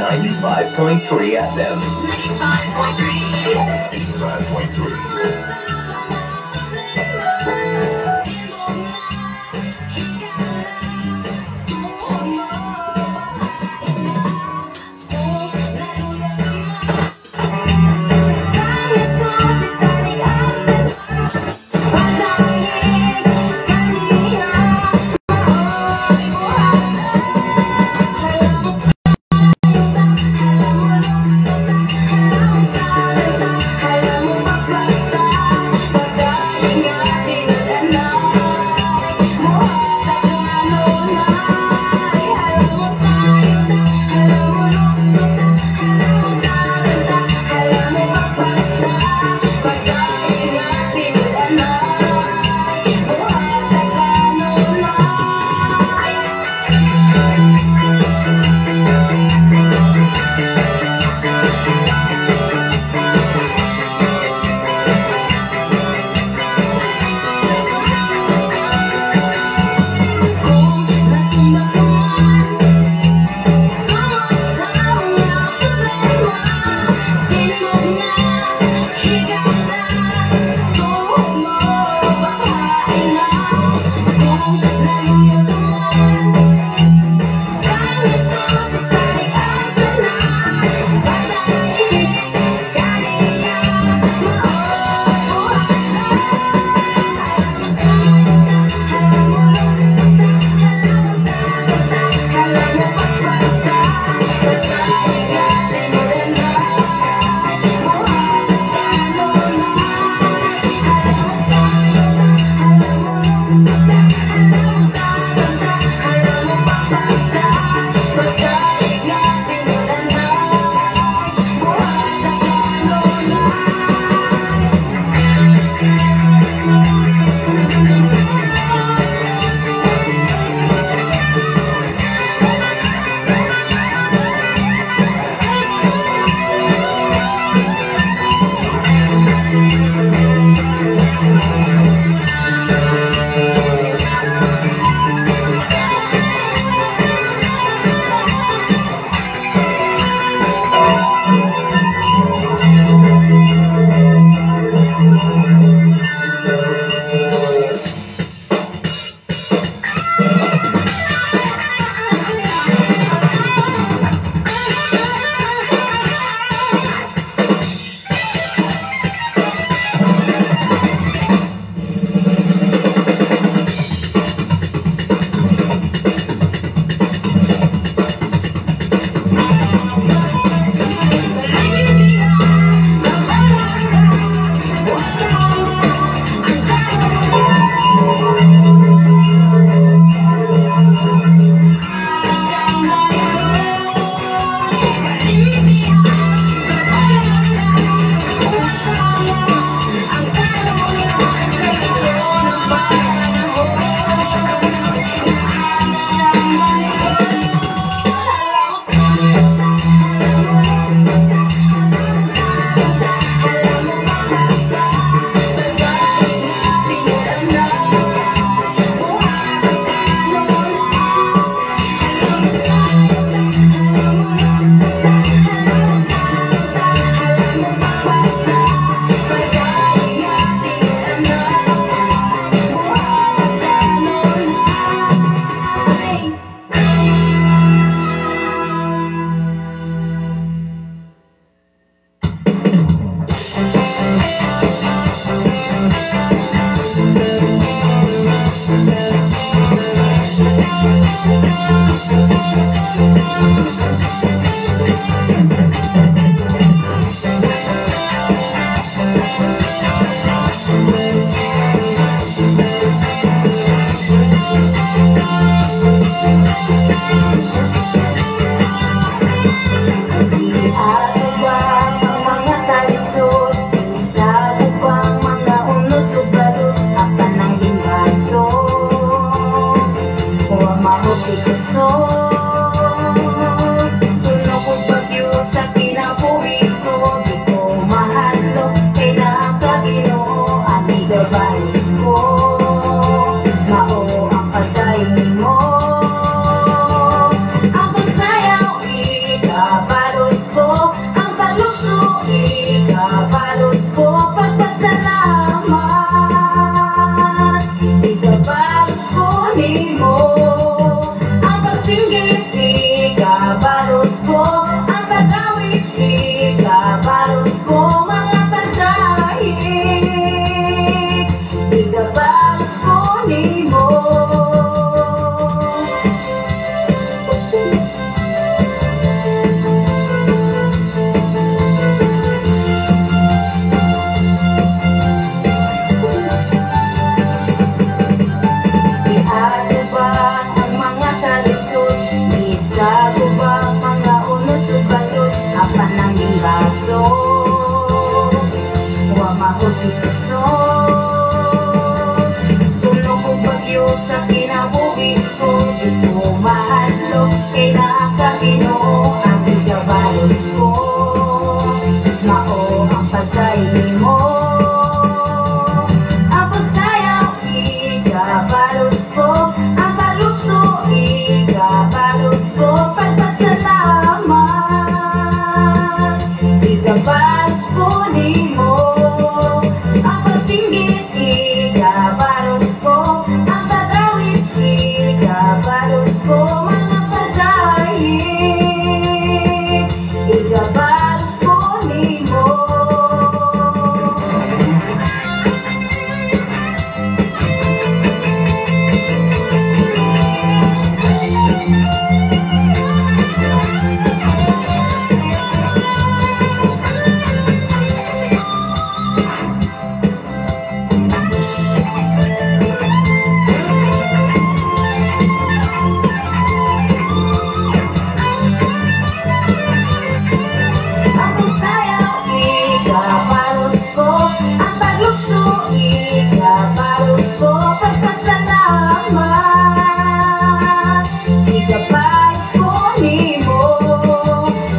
95.3 FM. 95.3. 85.3. Mao ang kadayon nimo. Akong sayaw ikabalik. nimo. Ang pagsinggit, ikabalos ko. Ang pag-awit, ikabalos ko. Mga pagdahig, ikabalos ko nimo. Iatubang ang mga kalisod, isagubang mga unos ug balod, apan nanging baso, wa mahulti kusog. Tulo kong bagyo sa kinabuhi ko, di ko mahadlok kay naa ka, Ginoo, ang igabalos ko, mao ang pagkay nimo. Ang pagsayaw, ikabalos ko. Ang paglukso, ikabalos ko. Pagpasalamat, ikabalos ko nimo. Ang pagsinggit, ikabalos ko. Ang pag-awit, ikabalos ko. Mga pagdahig, ikabalos ko nimo. Ang pagsayaw, ikabalos ko. Ang paglukso, ikabalos ko. Pagpasalamat, ikabalos ko nimo.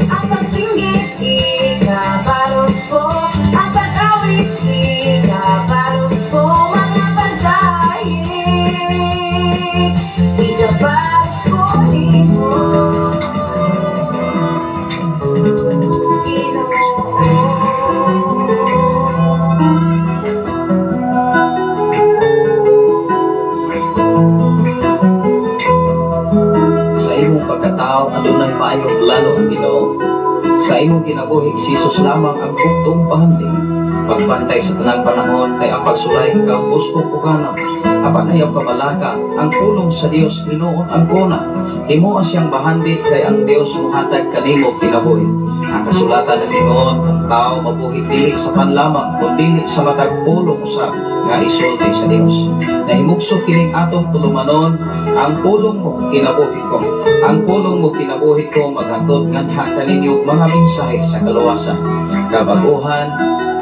Ang pagsinggit, ikabalos ko. Ang pag-awit, ikabalos ko. Mga pagdahig, ikabalos ko nimo. Ginoo. Sa imong pagkatao adunay maayong plano ang Ginoo. Sa imong kinabuhi si Jesus lamang ang buktong bahandi. Pagbantay sa tanang panahon kay ang pagsulay ikaw gusto pugana. Apan ayaw kabalaka ang pulong sa Dios hinuon ang kuna. Himoa siyang bahandi kay ang Dios muhatag kanimo kinabuhi. Ang kasulatan ng ingon, ang tao mabuhi dili sa pan lamang kundi sa matag pulong usab nga isulti sa Dios. Nahimugso kining atong tulumanon, ang pulong mo kinabuhi ko. Ang pulong mo kinabuhi ko maghatod nganha kaninyo mga mensahe sa kaluwasan, kabaguhan,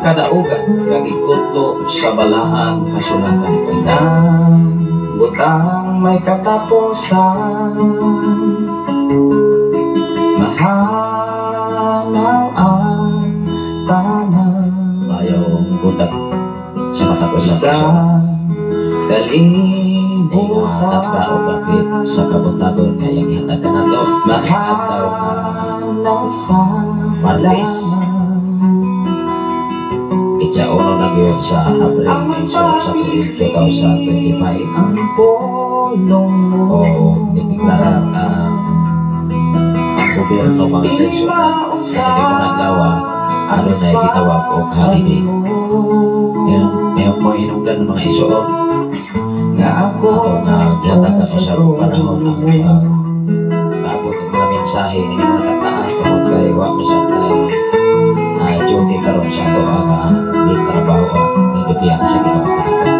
kadaugan, kag ikutlo sa balaang kasulatan. Tanang butang may katapusan, mahanaw ang tanan. Maayong buntag sa matag usa Sa ka kalibutan, takda o dapit sa kabuntagon nga iyang gihatag kanato adlaw nga mahanaw sa Martes. laman. Pitsa uno na gyud sa Abril sa tuig 2025 Ang pulong mo o gideklarar ang gobyerno, mga kaigsuonan, nga kini mga adlaw adunay gitawag og holiday. May mo hinungdan, mga igsoon, nga ako ato nga gihatag kato sa panahon ang paabot og mga mensahe ni mga taknaa tungod kay wa mo sa tay duty karon sa ato ang trabaho nga gibiyak sa Ginoo kanato.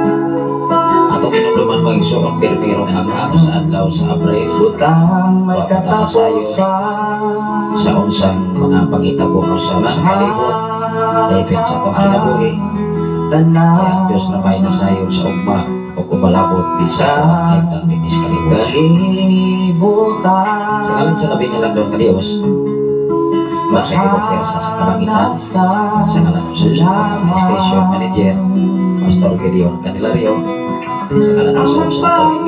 Atong hinumduman, mga igsoon, pirmirong aga sa adlaw sa Abril Butang may wa pa ta masayo katapusan, sa unsang mga panghitabo no sa palibot dapat sa atong kinabuhi. Tanan Kaya ang Diyos na may nasayod sa ugma o kumalabot sa atong kahimtang dinhi sa kalibutan. Kalibutan, Sa ngalan sa labing halangdon nga Dios, sa tibok sa kalangitan, sa sa ngalan sa sa station manager, Pastor Gideon Candelario, sa ngalan sa atong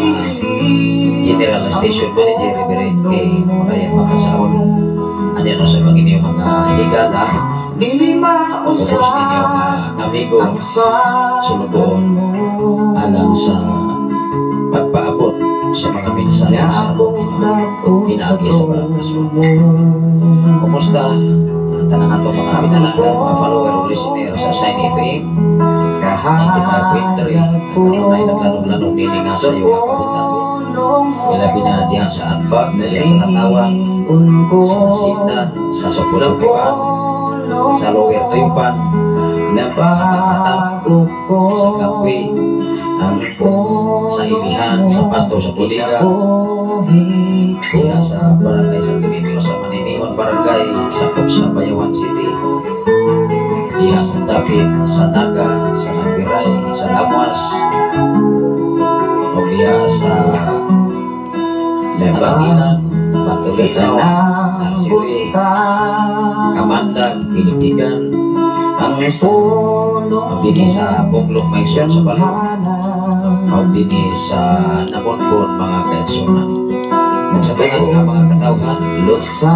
General Station Manager, Reverend K. Brian Makasaol, ano sa mga inyong mga higala, Dili ubos mausa ninyo nga amigo, ang sulugoon alang sa pagpaabot sa mga mensahe Nga sa atong akong Ginoo daton sa pinaagi sa walang trono kasulatan. mo. Kumusta ang tanan nato mga pinalanggan, mga follower o listener sa Shine FM 95.3 Kahayag ko kanunay naglanog-lanog nini nga sa sa iyo nga kabuntagon. pulong mo. Ilabi na diha sa Atbag, diha sa Natawan, Naligon ko sa Nasindan, sa sa Supo-Supuan, pulong sa Lower mo. Tuyupan, sa Kapatap, Nabago ko sa Kapoy, ang sa pulong Ilihan, mo. sa Pasto, sa Buliga, Kinabuhi ko. diha sa Barangay Santo Niño, sa Maninihon Barangay, sakop sa Bayawan City, diha sa Dapit, sa Naga, sa Nagbiray, sa Lamas, o diha sa Alangilan, Sa Batulinaw, tanang Arsiri, butang Kamandag, Pinitigan, ang pulong o dinhi sa Bunglok Maigsoon sa Balo, Gamhanan. o dinhi sa Nabonbon mga kaigsunan. Ug sa tanan nga mga katawhan Lusa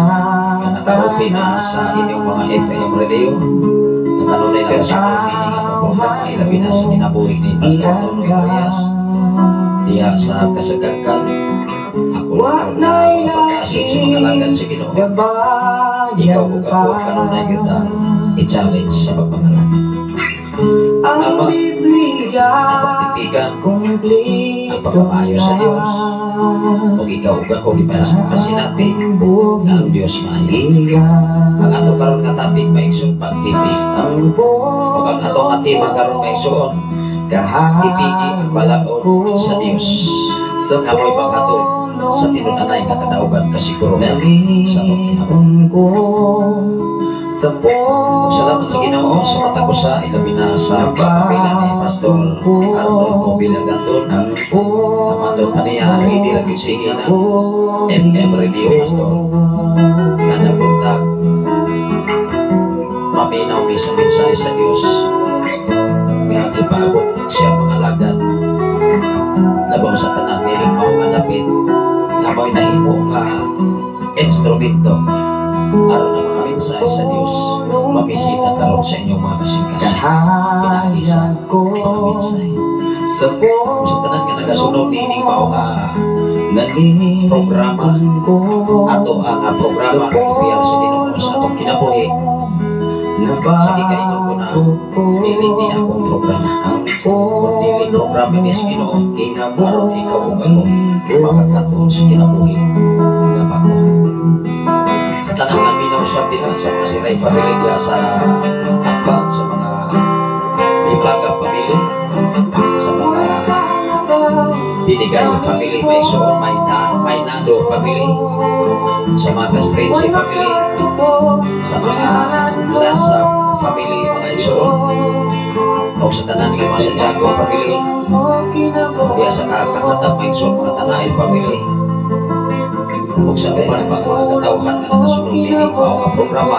nga nakaopen na sa inyong mga FM radio, nga kanunay nakasunod niini nga atong programa, ilabi na sa kinabuhi ni Pastor Nonoy Arias diha sa Kasagagkan. Ako Wa lang karon na na'y mga pag-asig sa mga alagad sa Ginoo. Gabayan Ikaw ug pa. ako kanunay kita i-challenge sa pagpangalagad. Ang Tama. Biblia Atong tipigan kumpleto ang pagkamaayo sa Dios. na. Ug ikaw ug ako gipasinati Akong nga buhi ang Dios maayo. iya. Ang ato karon nga topic, maigsoon, pagtipi. Ang Ug ang ato nga tema karon, maigsoon, tipigi ang balaod sa Dios. Sa Kamoy paghatod sa tinud-anay nga kadaugan kasiguruhan sa atong kinabuhi. Naligon ko sa Ug salamat sa Ginoo sa matag usa, ilabi na sa pamilya ni Pastor Arnold Mobila Ganton. Ang Kamatod pa niya, ready ra gyud sige na FM radio, Pastor. Kada buntag maminaw mi sa mensahe sa Dios nga gipaabot siya mga alagad. Labaw sa tanan nining mao nga dapit nga mao'y nahimo nga instrumento aron ang mga mensahe sa Dios mamisita karon sa inyong mga kasing-kasing pinaagi sa Kahayag ko mga mensahe. sa Kung sa tanan nga nagasunod niining mao nga Naligon programa, ko ato ang programa nga gipiyal sa Ginoo sa atong kinabuhi, sa gikaingon ko na dili ni akong programa Ang kundi programa ni sa Ginoo aron ikaw ug ako makakatuon sa kinabuhi nga bag-o. Sa tanan nga minaw sa diha sa mga Siray family diha sa Atbang, sa mga Libaga family, sa mga Binigay family, may Soon, may Nando family, sa mga Castrense family, sa mga Lasa family, mga igsoon, o sa tanan nga mga Santiago family, diha sa Kakatap, mga igsoon, mga Tanail family, ug sa uban pang mga katawhan nga nakasunod niini mao nga programa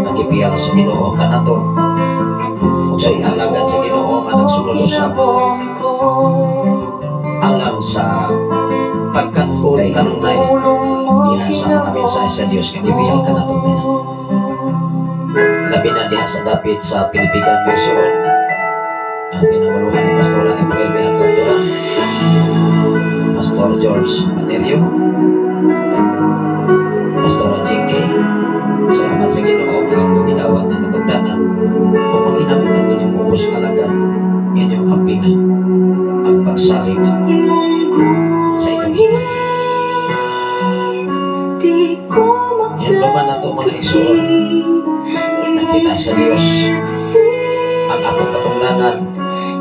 nga gipiyal sa Ginoo kanato, ug sa alagad sa Ginoo nga nagsunod usab alang sa pagkat-on kanunay diha sa mga mensahe sa Dios nga gipiyal kanatong tanan. Labi na diha sa dapit sa Pilipigan, Megsoon, ang pinanguluhan ni Pastora April B. Agaptura, Pastor George Panerio, Pastora Jinky. Salamat sa Ginoo nga ang gidawat ng katugdanan o manghinamot nato ng ubos nga alagad inyong ampingan ang pagsalig sa inyong gikan. Hinumduman nato, mga igsoon, nakita sa Dios ang atong katungdanan,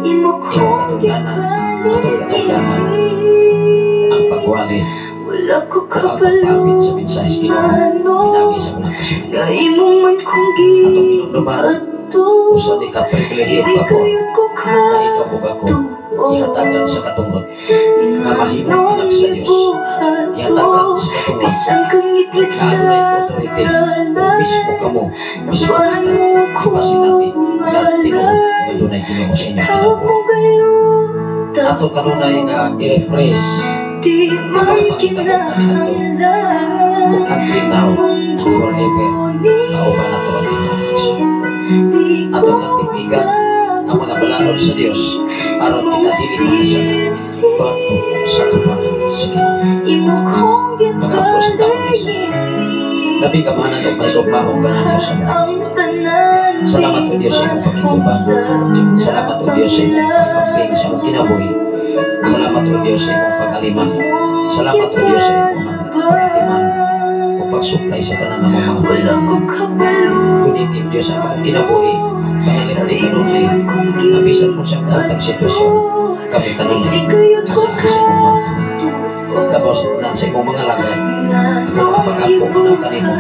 imong katungdanan, atong katungdanan, ang pagwali Wala ko o ang pagpapit sa mensahe sa Ginoo pinaagi sa mga kasulatan. Imong man kong Atong hinumduman, gibato. Usa ni ka pribilehiyo Di pa po kayot ko na ikaw ug ako ihatagan sa katungod nga mahimong anak sa Dios. Ihatagan sa katungod Bisan kang ngitlit nga sa adunay authority mismo kamo, mismo Parang kita mo ko ipasinati nga tinuod nga dunay Ginoo sa inyong Tawag kinabuhi. mo gayon Ato kanunay nga i-refresh Di ang man mga pangitabo kaniadto kinahanglan ug until now and forever kauban nato ang Ginoo. Ato lang tipigan ang mga balaod sa Dios aron kita dili makasala batok sa tubangan. Sa Ginoo. Imo kong Pag-ampo sa taong Hesus. gibalik. Labing kamahalan ug mahigugmaong ka nga Diyos Ama. Ang tanan. Salamat o Diyos sa imong pakiguban. Salamat o Diyos sa imong pagkamping sa among kinabuhi. Salamat o Diyos sa imong pag-aliman. Salamat o Diyos sa imong pag-atiman o pagsuplay sa tanan namong mga Wala kailangan. ko kabalo. Guniti o Diyos ang among kinabuhi. Panalipuli kanunay. Mabisan mo sa kahantag sitwasyon. Kami kanunay. Anaa sa imong mga kamot. Labaw sa tanan sa imong mga lagad. Ako mga pag-ampo ko na kanimo.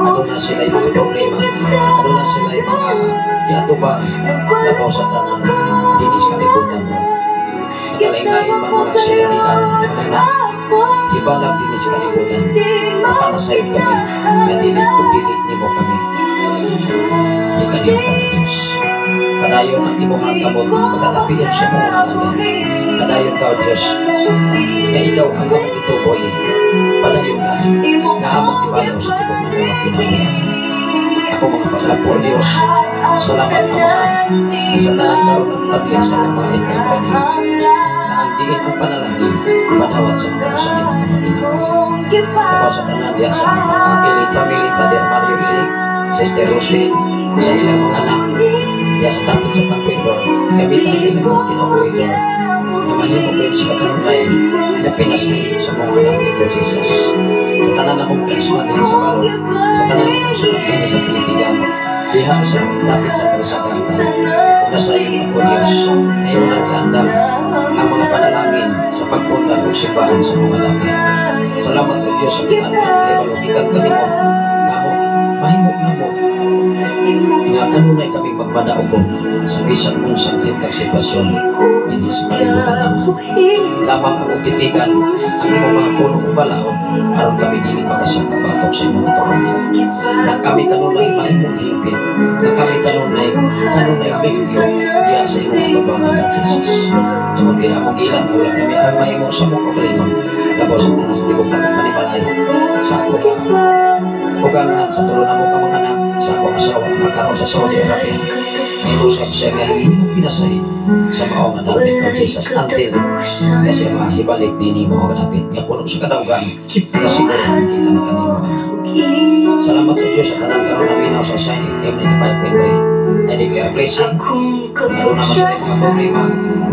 Aduna sila mga problema. Aduna sila mga giatubang. Labaw sa tanan. Dinhi sa kalibutan mo. Nagkalain-lain man mga sinatian na among na hibalag dinhi sa kalibutan. Napanasayod kami nga dili kung dili nimo kami ikalimtan ng Diyos. Padayon ang imuhang kamot magkatapion sa imong mga alagad. Padayon ka, O Diyos, nga ikaw ang among ituboy. Padayon ka nga among ibayaw sa tibok ng mga kinabuhi. Ako mga pag-ampo, O Diyos, salamat, Amahan, nga sa tanan karon nagtabli sa ilang mga FM radio na ang diin ang panalangin madawat sa mga usa nilang kamakinabuhi. Labaw sa tanan diya sa mga Elite family, Brother Mario Ilig, Sister Roslyn, sa ilang mga anak, diya sa dapit sa Kapoy, Lord. Gamitan ilang mga kinabuhi, Lord, na mahimo kayo sa kakanunay na pinasahi sa mga anak ni Jesus. Sa tanan na mong kaisunan din sa balon, sa tanan mong kaisunan din sa Pilipinas, diha sa dapit sa kalsada ka, kung nasa iyo ako, Diyos, ay mo nang giandam ang mga panalangin sa pagpundan ug simbahan sa mga dapit. Salamat o Diyos sa gianman kay balugikan kanimo namo mahimo namo nga kanunay kami magmadaogong sa bisan unsang kahimtang sitwasyon dinhi sa kalibutan naman. Lamang among titigan ang imong mga pulong ug balaod aron kami dili makasaka batok sa imong atubangan. Na kami kanunay mahimong hingpit, na kami kanunay kanunay limpyo diha sa imong atubangan ng Jesus. Tungod kay among gilang wala kami aron mahimo sa among kaugalingon labaw sa tanan sa tibok namong panimalay sa ako nga ugangan sa tulo namo ka mga anak, sa akong asawa nga karon sa Saudi Arabia. May usab siya nga himong pinasahi sa mao nga dapit ng Jesus until kasi mahibalik dinhi mao nga dapit nga puno sa kadaugan nga siguro kita na kanimo. Salamat o Diyos sa tanan karon naminaw sa Shine FM 95.3. I declare blessing. Aduna man sila mga problema,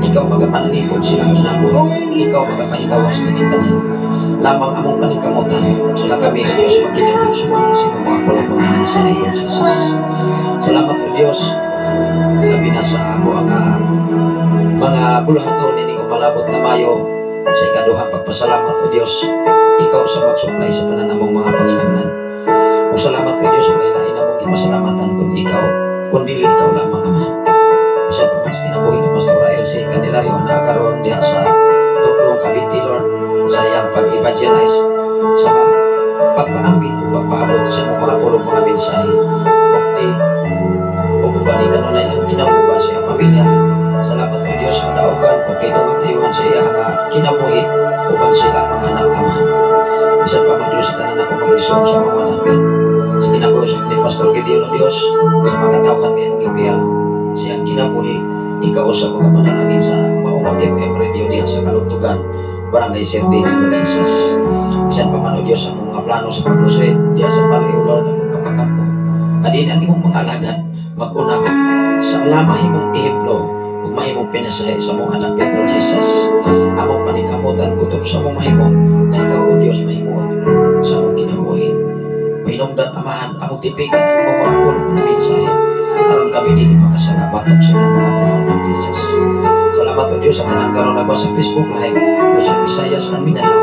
ikaw magapanlipod silang kinabuhi, ikaw magapahigawas kining tanan. Lamang among paningkamutan nga kami o Diyos magkinabuhi sumala sa imong mga pulong mga mensahe, Lord Jesus. Salamat o Diyos labi na sa amo ang mga bulahaton ining umalabot na Mayo sa ikaduhang pagpasalamat. O Diyos, ikaw sa magsuplay sa tanan namong mga panginahanglan. Ug salamat o Diyos, walay lain namong gipasalamatan kun ikaw, kun dili ikaw lamang, Ama. Bisan pa man sa kinabuhi ni Pastor Elsie Candelario na karon diha sa Tuklong, Cavite, Lord, sa iyang pag-evangelize, sa pagpaambit o pagpaabot sa imong mga pulong mga mensahe. Kupti ug uban kanunay ang kinauban sa iyang pamilya. Salamat o Diyos sa kadaugan, kompleto nga kayuhan sa iya nga kinabuhi uban sila mga anak, Ama. Bisan pa man Diyos sa tanan ako mga igsoon sa mga napit. Sa kinabuhi sa ni Pastor Gideon o Diyos, sa mga katawhan nga imong gipiyal, siyang kinabuhi, ikaw sa mga panalangin sa Maunga FM Radio diha sa Kalugtugan, Barangay Serdin, Lord Jesus. Bisan pa man o Diyos ang mga plano sa pag-crusade diha sa Paleo, Lord, akong kapakampo. Kadin ang imong mga alagad, mag-una sa mahimong ehemplo ug mahimong pinasahi sa mong anak, Lord Jesus. Among paningkamutan kutob sa mong mahimo nga ikaw o Diyos mahimuot sa among kinabuhi. Pahinungdan, Amahan, among tipikan ang imong mga pulong mga mensahe aron kami dili makasala batok sa imong mga balaod, Lord Jesus. Salamat o Diyos sa tanan karon nagwa sa Facebook Live, Luzon, Visayas and Mindanao.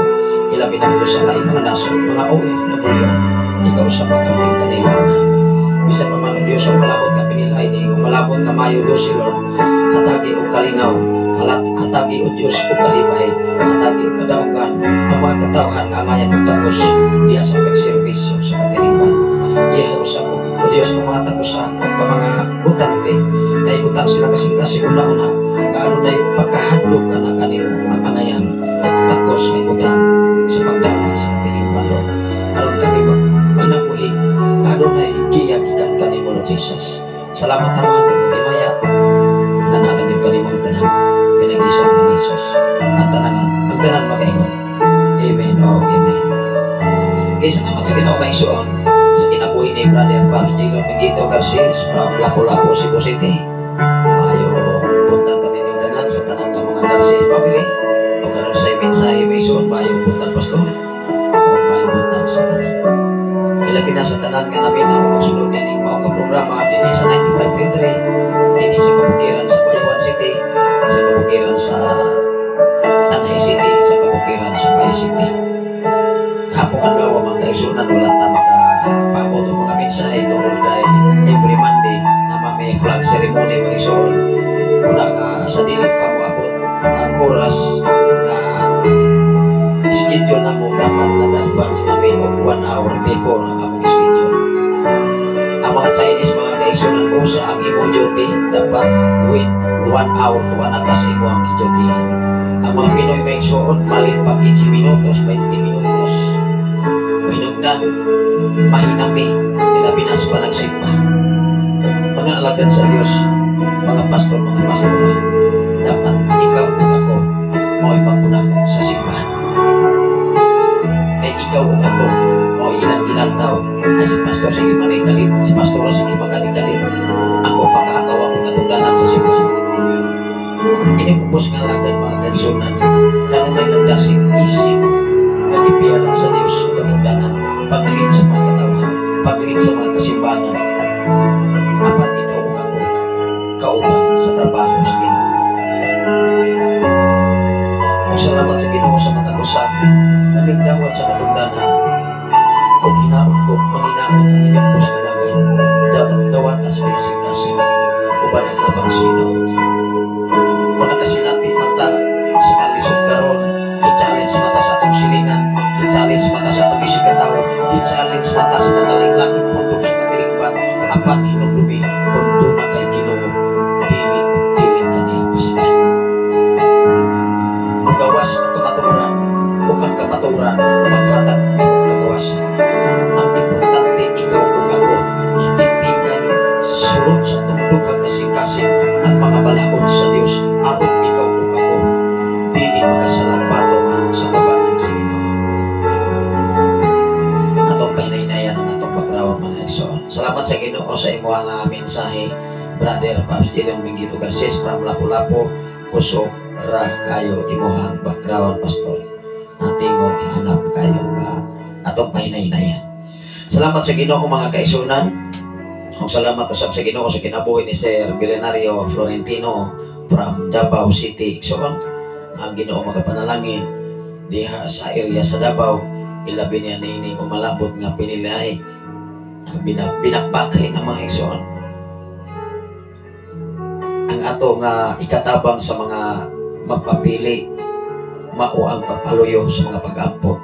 Ilabi na Diyos sa laing mga nasod, mga OFW, ikaw sa pagkamping kanila. Bisan pa man o Diyos ang umalabot nga pinilay ni umalabot nga Mayo 12, Lord, hatagi og kalingaw, halat hatagi o Diyos og kalibay, hatagi og kadaugan ang mga katawhan nga angayan og takos diha sa pagserbisyo sa katilingban. Iya usab o Diyos ang mga tagusa ka mga butante nga ibutang sila kasing-kasing una-una nga adunay pagkahadlok ka na kanimo ang angayan takos nga ibutang sa pagdala sa katilingban, Lord, aron kami magkinabuhi nga adunay giya gikan kanimo, Lord Jesus. Salamat, Ama, ug himaya nga nalangin kanimo ang tanan pinagi sa ni Jesus. Ang tanan makaingon. maigsoon sa kinabuhi ni Brother Pops Gilo Miguito Garces from Lapu-Lapu, Cebu City. Maayong buntag kaninyong tanan sa tanan nga mga Garces family. O karon sa mensahe, maigsoon, maayong buntag, Pastor. O maayong buntag sa tanan. Ilabi na sa tanan nga naminaw og nagsulod nining mao nga programa dinhi sa 95.3, dinhi sa kabukiran sa Bayawan City, sa kabukiran sa Tanay City, sa kabukiran sa Bayo City. Gahapong adlaw, mga kaigsunan, wala ta makapaabot og mga mensahe tungod kay every Monday na may flag ceremony, mga igsoon. Una nga sa dili pa moabot ang oras nga schedule na mo, dapat nag-advance namin og 1 hour before ang among schedule. Ang mga Chinese, mga kaigsunan, usa ang imong duty, dapat with 1 hour to ka sa imong dutyhan. Ang mga Pinoy, mga igsoon, malin pa 15 minutos, 20 minutos. Hinungdan, mahinami, ilabi na sa panagsimba. Mga alagad sa Diyos, mga pastor, mga pastora, dapat ikaw ug ako mao'y maguna sa simbahan. Kay ikaw ug ako, mao'y ilang-ilang tao, ay si pastor sige manigalit, si pastora sige maganigalit. Ako pagkakagawa ko katungdanan sa simbahan. Ini bubos nga alagad, mga kaigsunan, kanunay nagdasig isip nga gipiyalan sa Dios katungdanan, pag-lead sa mga katawhan, pag-lead sa mga kasimbahanan. Apan ikaw ug ako, kauban sa trabaho sa Ginoo. Ug salamat sa Ginoo sa matag usa nga migdawat sa katungdanan. Ug hinaot ko manginaot ang inyong bus nga alagad. Dawata sa pinasing-kasing uban ang tabang sa Ginoo. Kung nakasinati man ta sa kalisod karon, i-challenge mata sa atong silingan, i-challenge mata sa atong isig katawo, i-challenge mata sa nakalain-laing pundok sa katilingban, apan hinumdumi kung duna kay Ginoo, dili ug dili ka niya pasikan. Mugawas ang kamatuoran ug ang kamatuoran maghatag nimong kagawasan. Ang importante, ikaw ug ako hitipigan sulod sa atong dugang kasing-kasing ang mga balaod sa Dios aron ikaw ug ako dili makasala batok sa tubangan sa Ginoo. Atong pahinay-hinayan ang atong background, mga igsoon. Salamat sa Ginoo sa imuhang mensahe, Brother Pops Jillian Mingito Garces from Lapu-Lapu. Kusog ra kayo imuhang background, Pastor. Natingog hanap kayo nga atong pahinay-hinayan. Salamat sa Ginoo, mga kaigsunan. Ang salamat usab sa Ginoo sa kinabuhi ni Sir Billionario Florentino from Davao City. Igsoon, ang Ginoo magapanalangin diha sa area sa Davao, ilabi niya niini umalabot nga piniliay binakbakay ng mga igsoon. Ang ato nga ikatabang sa mga magpapili mao ang pagpaluyo sa mga pag-ampo.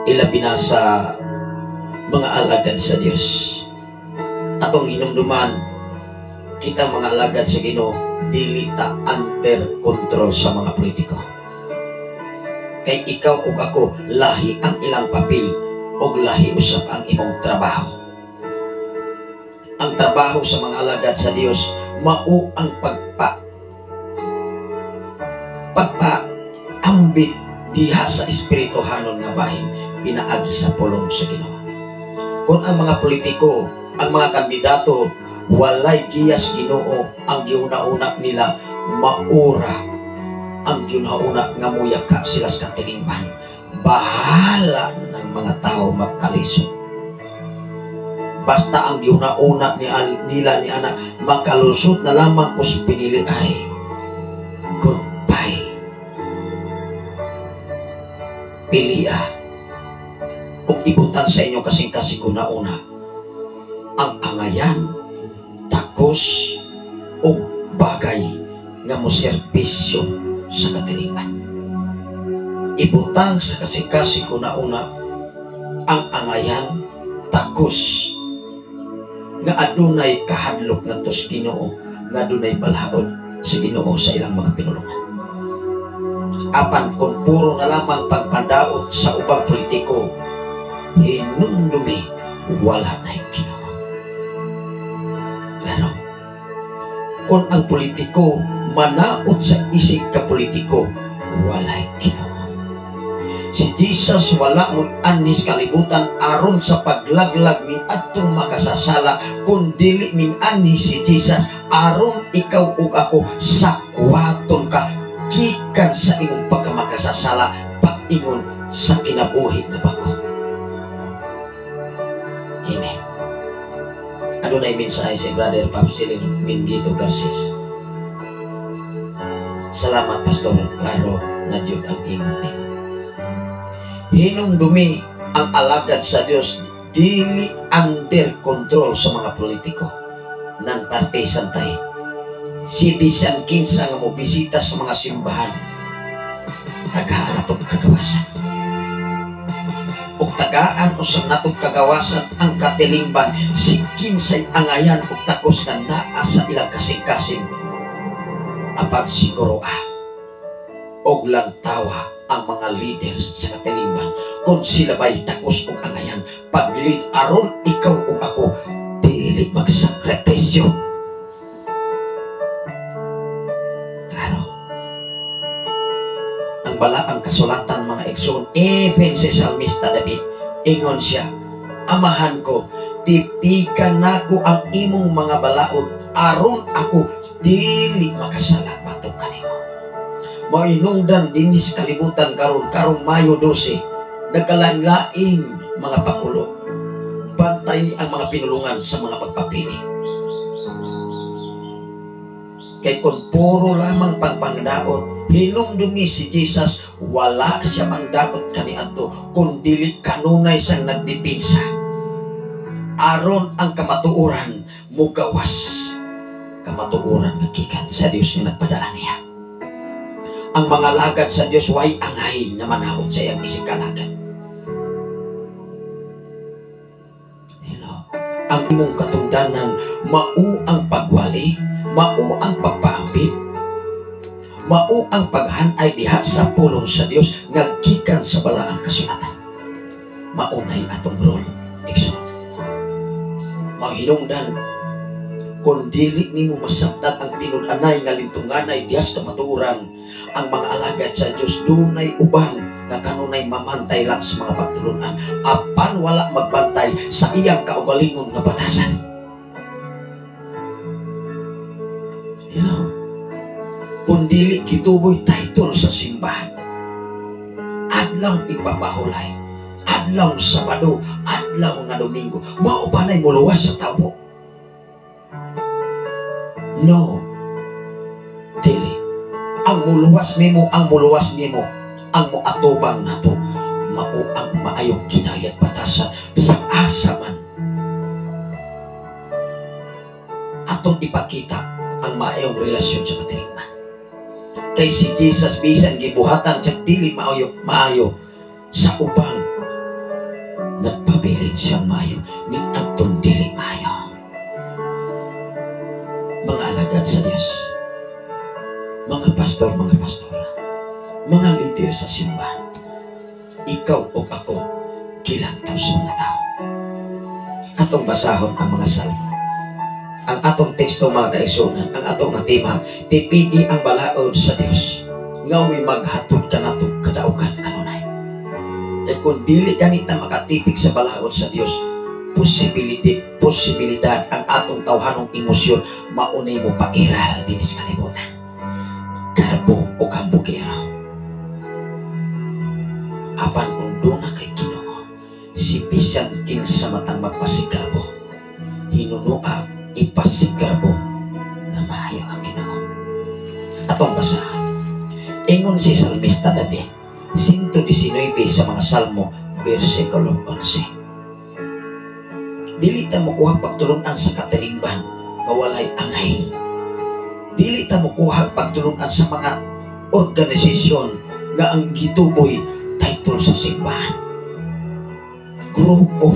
Ilabi na sa mga alagad sa Dios. Atong hinumduman, kita mga alagad sa Ginoo, dili ta under control sa mga politiko. Kay ikaw ug ako, lahi ang ilang papel ug lahi usab ang imong trabaho. Ang trabaho sa mga alagad sa Dios mao ang pagpa ambit diha sa espirituhanon nga bahin pinaagi sa pulong sa Ginoo. Kung ang mga politiko, ang mga kandidato walay giyas Ginoo, ang giuna-una nila maura ang giuna-una nga muyaka sila sa katilingban. Bahala ng mga tao magkalisod. Basta ang giuna-una nila ni ana makalusot na lamang kus pinili ay goodbye. Pilia ug ibutan sa inyo kasing-kasing una-una ang angayan, takos ug bagay nga moserbisyo sa katilingban. Ibutang sa kasing-kasing una-una ang angayan, takos nga adunay kahadlok ngadto sa Ginoo, nga adunay balaod sa Ginoo sa ilang mga pinulungan. Apan kung puro na lamang pagpandaot sa ubang politiko, hinumdumi wala na Ginoo. Klaro. Kung ang politiko manaot sa isig ka politiko, walay Ginoo. Si Jesus wala mo anhis kalibutan aron sa paglaglag ni adtong makasasala, kun dili min anhi si Jesus aron ikaw ug ako sakwaton ka gikan sa imong pagkamakasasala paingon sa kinabuhi nga bag-o. Amen. Adunay mensahe si Brother Papsilin Mingito Garces. Salamat, Pastor, klaro na jud ang imong tingog. Hinumdumi, ang alagad sa Dios dili under control sa mga politiko. Non-partisan tay. Si bisan kinsa nga mo bisita sa mga simbahan, tagaan atong kagawasan. Ug tagaan usab natong kagawasan ang katilingban si kinsay angayan ug takos nga naa sa ilang kasing-kasing. Apan siguro og lantawa ang mga leader sa katilingban kung sila ba'y takos og angayan pag-lead aron ikaw ug ako dili magsakripisyo. Klaro. Ang balaang kasulatan, mga igsoon, even si Salmista David, ingon siya, "Amahan ko, tipikan nako ang imong mga balaod aron ako dili makasala batok kanimo." Mainungdan dinhi sa kalibutan karon, karong Mayo 12, nagkalain-laing mga pakulo. Bantay ang mga pinulungan sa mga pagpapili. Kay kung puro lamang pagpangdaot, hinumdumi si Jesus, wala siya mangdaot kaniadto, kung dili kanunay siyang nagdepensa. Aron ang kamatuoran mugawas, kamatuoran nga gikan sa Dios nga nagpadala niya. Ang mga lagad sa Dios way angay nga manawot sa iyang isig kalagad. Hello. Ang imong katungdanan mao ang pagwali, mao ang pagpaambit, mao ang paghanay diha sa pulong sa Dios nga gikan sa balaang kasulatan. Maunay atong role, igsoon. Mahinungdan kung dili nimo masabtan ang tinud-anay nga lintunganay diha sa kamatuoran, ang mga alagad sa Dios dunay uban nga kanunay mamantay lang sa mga pagtulunan apan wala magbantay sa iyang kaugalingon nga batasan. Hello. Kung dili gituboy title sa simbahan, adlaw ipapahulay, adlaw Sabado, adlaw nga Domingo, mao ba nay muluwas sa tawo? No. Dili. Ang muluwas nimo, ang muluwas nimo, ang moatubang nato, mao ang maayong kinayat batasan sa asa man. Atong ipakita ang maayong relasyon sa katilingban. Kay si Jesus bisan gibuhatan sa dili maayo, maayo sa ubang nagpabilin siyang maayo ni adtong dili maayo. Mga alagad sa Dios, mga pastor, mga pastora, mga lider sa simbahan, ikaw o ako gilantaw sa mga tao. Atong basahon ang mga salmo. Ang atong teksto, mga kaigsuonan, ang atong nga tema, tipigi ang balaod sa Dios nga may maghatod kanato kadaugan kanunay. Kay kung dili ganita makatipig sa balaod sa Dios, posibilidad ang atong tawhanong emosyon maunay mo pairal dinhi sa kalibutan. Karbo o kambugero. Apan kung duna kay Ginoo, si bisan kinsa matang magpasigarbo, hinunua ipasigarbo nga maayo ang Ginoo. Atong basahan. Ingon si Salmista David, 119 sa mga Salmo, versikulo 11. Dili ta mokuha pagtulunan sa katilingban nga walay angay. Dili ta mokuha pagtulunan sa mga organisasyon nga ang gituboy title sa simbahan. Grupo.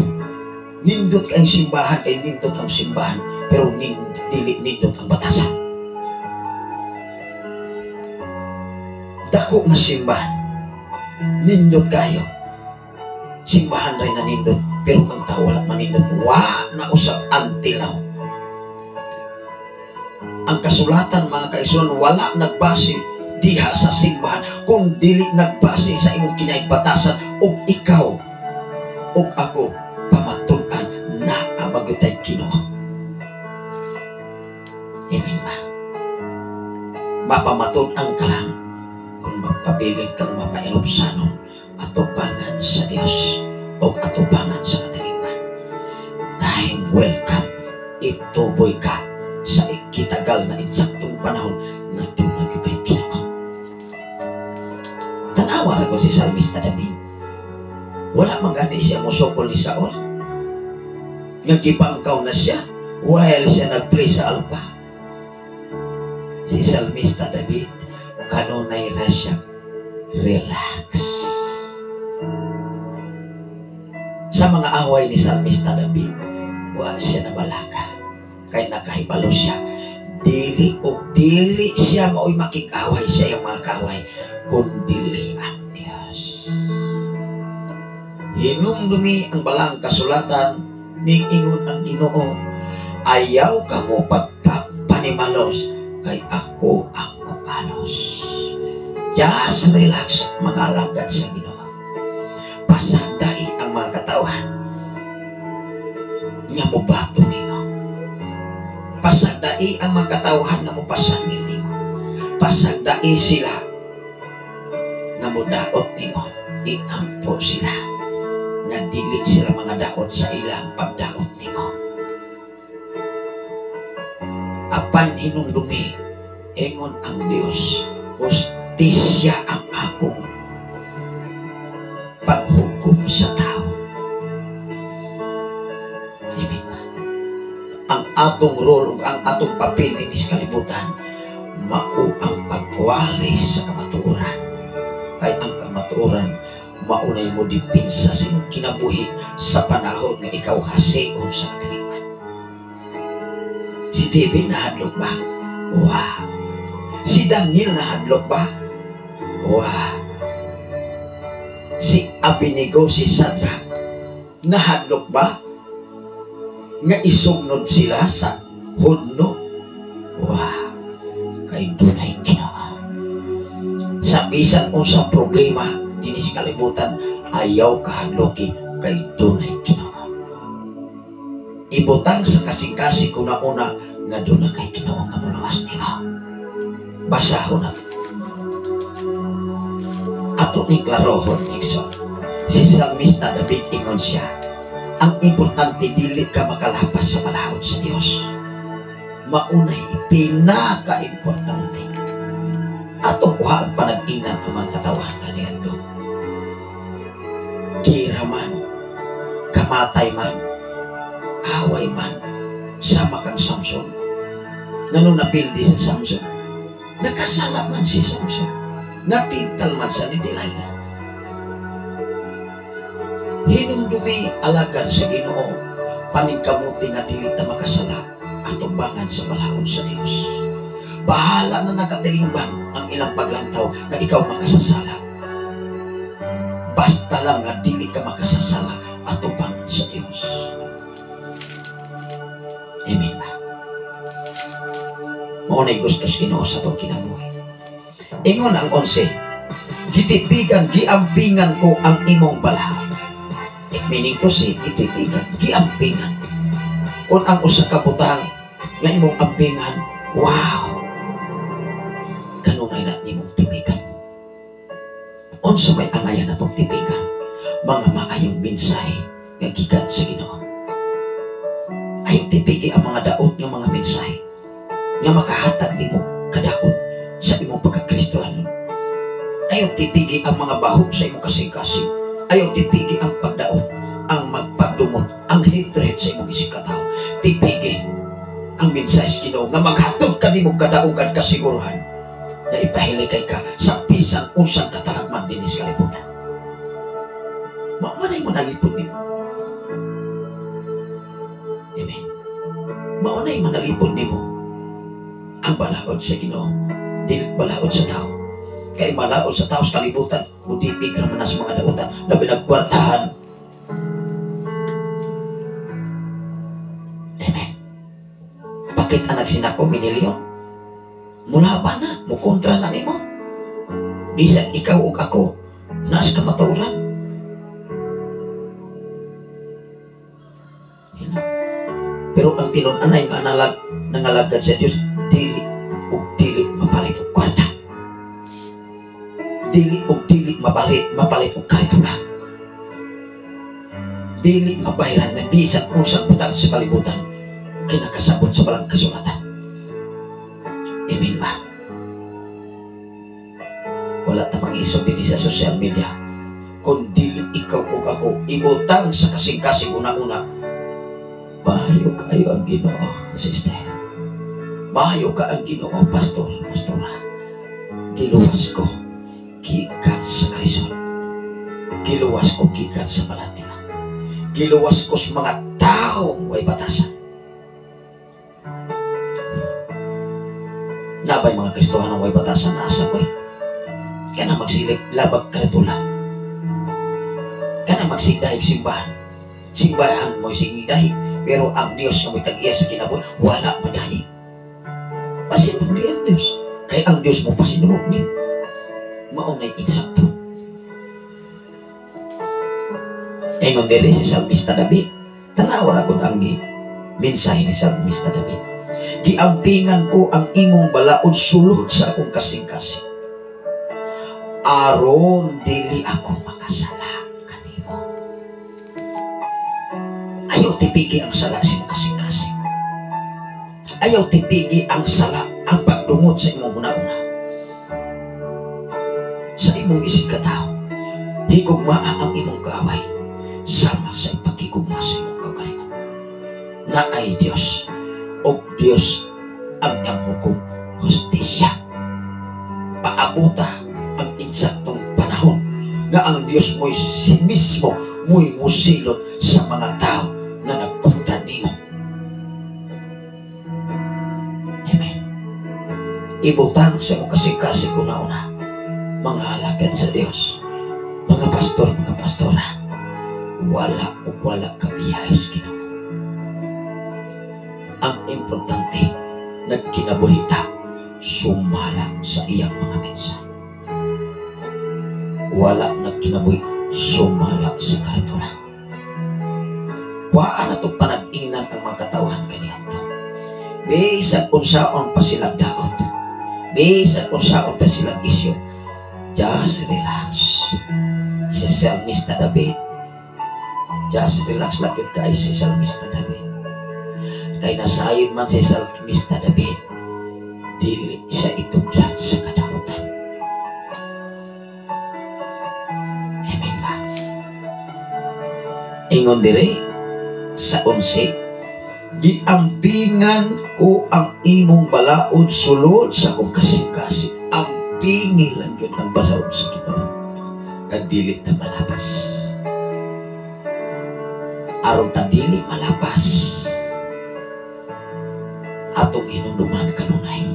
Nindot kay simbahan, kay nindot ang simbahan, pero dili nindot ang batasan. Dako nga simbahan, nindot kayo. Simbahan rin na nindot, pero ang tao wala manindot. Wa na usab antilaw. Ang kasulatan, mga kaigsoon, wala nagbase diha sa simbahan kung dili nagbase sa imong kinaigbatasan ug ikaw ug ako pamatud-an naa magyutay Ginoo. Amen ba? Mapamatud-an ka lang kung magpabilin kang mapainubsanon atubangan sa Dios o atubangan sa katilingban. Time will come. Ituboy ka sa kitagal na eksaktong panahon nga duna gyud kay Ginoo. Tanawa ra ko si Salmista David. Wala man gani siya mosukol ni Saul. Nga gibangkaw na siya while siya nagplay sa alpa. Si Salmista David, kanunay ra siya relax. Sa mga away ni Salmista David, wa siya nabalaka. Kay nakahibalo siya. Dili o dili siya mao'y makikaway sa iyang mga kaway, kundili ang Diyos. Hinumdumi ang balang kasulatan, ning ingon ang Ginoo, ayaw kamo pagpapanimalos, kay ako ang mopalos. Just relax, mga alagad sa Ginoo. Pasagdai ang mga katawhan nga mobato nimo. Pasagdai ang mga katawhan nga mopasangil nimo. Pasagdai sila nga modaot nimo. Iampo sila nga dili sila mga daot sa ilang pagdaot nimo. Apan hinumdumi, ingon ang Dios, hustisya ang akong paghukom sa tao. Amen ba? Ang atong role ug ang atong papel dinhi sa kalibutan mao ang pagwali sa kamatuoran. Kay ang kamatuoran maunay mo dipinsa sa imong kinabuhi sa panahon nga ikaw hasion sa katilingban. Si David nahadlok ba? Wa. Si Daniel nahadlok ba? Wa. Si Abednego, si Shadrach nahadlok ba nga isugnod sila sa hudno? Wa. Kay dunay Ginoo. Sa bisan unsang problema dinhi sa kalibutan, ayaw kahadloki kay dunay Ginoo. Ibutang sa kasing-kasing kuna-una nga duna kay Ginoo nga moluwas nimo. Basahon nato. Ato ni klarohon igsoon. Si Salmista David ingon siya, ang importante dili ka makalapas sa balaod sa Dios. Maunay pinaka-importante. Atong kuha ang panag-inan ang mga katawan kaniadto. Gira man, kamatay man, away man, sama kang Samson. Nganong napildi sa Samson? Nakasala man si Samson. Natintal man sa ni Delilah. Hinumdumi alagad sa Ginoo, paningkamuti nga dili ta makasala atubangan sa balaod sa Dios. Bahala na nakatilingban ang ilang paglantaw nga ikaw makasasala. Basta lang nga dili ka makasasala atubangan sa Dios. Amen ba? Mao nay gusto sa Ginoo sa atong kinabuhi. Ingon ang 11, gitipigan, giampingan ko ang imong balaod. It meaning to say, gitipigan, giampingan. Kung ang usa ka butang nga imong ampingan, wow! Kanunay na nimong tipigan. Unsa may angayan atong tipigan? Mga maayong mensahe nga gikan sa Ginoo. Ayong tipigi ang mga daot nga mga mensahe nga makahatag nimo kadaot sa imong pagkakristohanon. Ayaw tipigi ang mga baho sa imong kasing-kasing. Ayaw tipigi ang pagdaot, ang magpagdumot, ang hatred sa imong isigkatawo. Tipigi ang mensahe sa Ginoo nga maghatod kanimo kadaugan kasiguruhan na ipahilikay ka sa bisan unsang katalagman dinhi sa kalibutan. Mao man ay manalipod nimo. Amen. Mao nay manalipod nimo ang balaod sa Ginoo, dili balaod sa tao. Kay balaod sa tao sa kalibutan, mudipig ra man na sa mga dautan na pinagkwartahan. Amen. Bakit ang nagsinako minilyon? Mula pa na, mukontra na nimo. Bisan ikaw ug ako nasa kamatuoran. Pero ang tinun-anay nga nangalagad sa Dios, dili ug dili mapalit og kwarta. Dili ug dili mapalit og karitula. Dili mabayran na bisan unsang butang sa kalibutan kinakasabot sa balang kasulatan. Amen ba? Wala ta mangisog dinhi sa social media. Kung dili ikaw ug ako ibutang sa kasing-kasing una-una, maayo kaayo ang Ginoo, sister. Maayo ka ang Ginoo, pastor, pastora. Giluwas ko gikan sa kalisod. Giluwas ko gikan sa balatian. Giluwas ko sa mga taong way batasan. Nabay mga Kristohanong way batasan na asa ko'y. Kana magsilip labag karitula. Kana magsigdahig simbahan. Simbahan mo'y sigdahig, pero ang Dios nga mo'y tag-iya sa kinabuhi, wala madahig. Pasinod ang Dios. Kay ang Dios mo pasinod ni. Mao na'y insakto. Ingon diri si Salmista David. Tanawa ra gud ang mensahe ni Salmista David. Giampingan ko ang imong balaod sulod sa akong kasing-kasing, aron dili ako makasala kanimo. Ayaw tipigi ang sala sa imong kasing-kasing. Ayaw tipigi ang sala ang pagdungot sa imong una-una. Sa imong isig katao, higugmaa ang imong kaaway sama sa ipagkigugma sa imong kaugalingon. Naay Dios, og Dios ang iyang hukom, hustisya. Paabuta ang insaktong panahon nga ang Dios mo'y si mismo mo'y musilot sa mga tao na nagkontra nimo. Amen. Ibutang sa imong kasing-kasing una-una, mga alagad sa Dios, mga pastor, mga pastora, wala o wala kabiyahe sa Ginoo. Ang importante, nagkinabuhi ta, sumala sa iyang mga mensahe. Wala nagkinabuhi, sumala sa karitula. Kuhaan na ito panag-ingnan ang mga katawhan kaniadto. Bisag unsaon pa sila daot, bisag unsaon pa sila isyo, just relax. Si Salmista David, just relax lang yun kay si Salmista David. Kay nasayon man si Salmista David, dili siya ituglan sa kadautan. Amen ba? Ingon dire sa 11, giampingan ko ang imong balaod sulod sa akong kasing-kasing. Ampingi lang yun ang balaod sa Ginoo, nga dili ta malapas. Aron ta dili malapas, atong hinumduman kanunay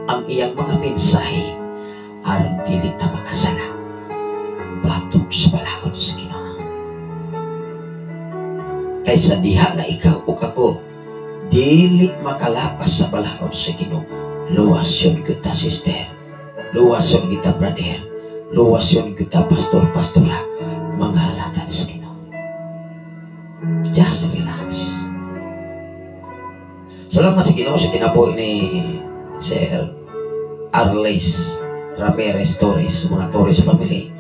ang iyang mga mensahe aron dili ta makasala batok sa balaod sa Ginoo. Kaysa diha nga ikaw ug ako dili makalapas sa balaod sa Ginoo, luwason kita sister, luwason kita brother, luwason kita pastor, pastora, mga alagad sa Ginoo. Just relax. Salamat sa Ginoo sa kinabuhi ni Sir Arles Ramirez Torres, mga Torres family,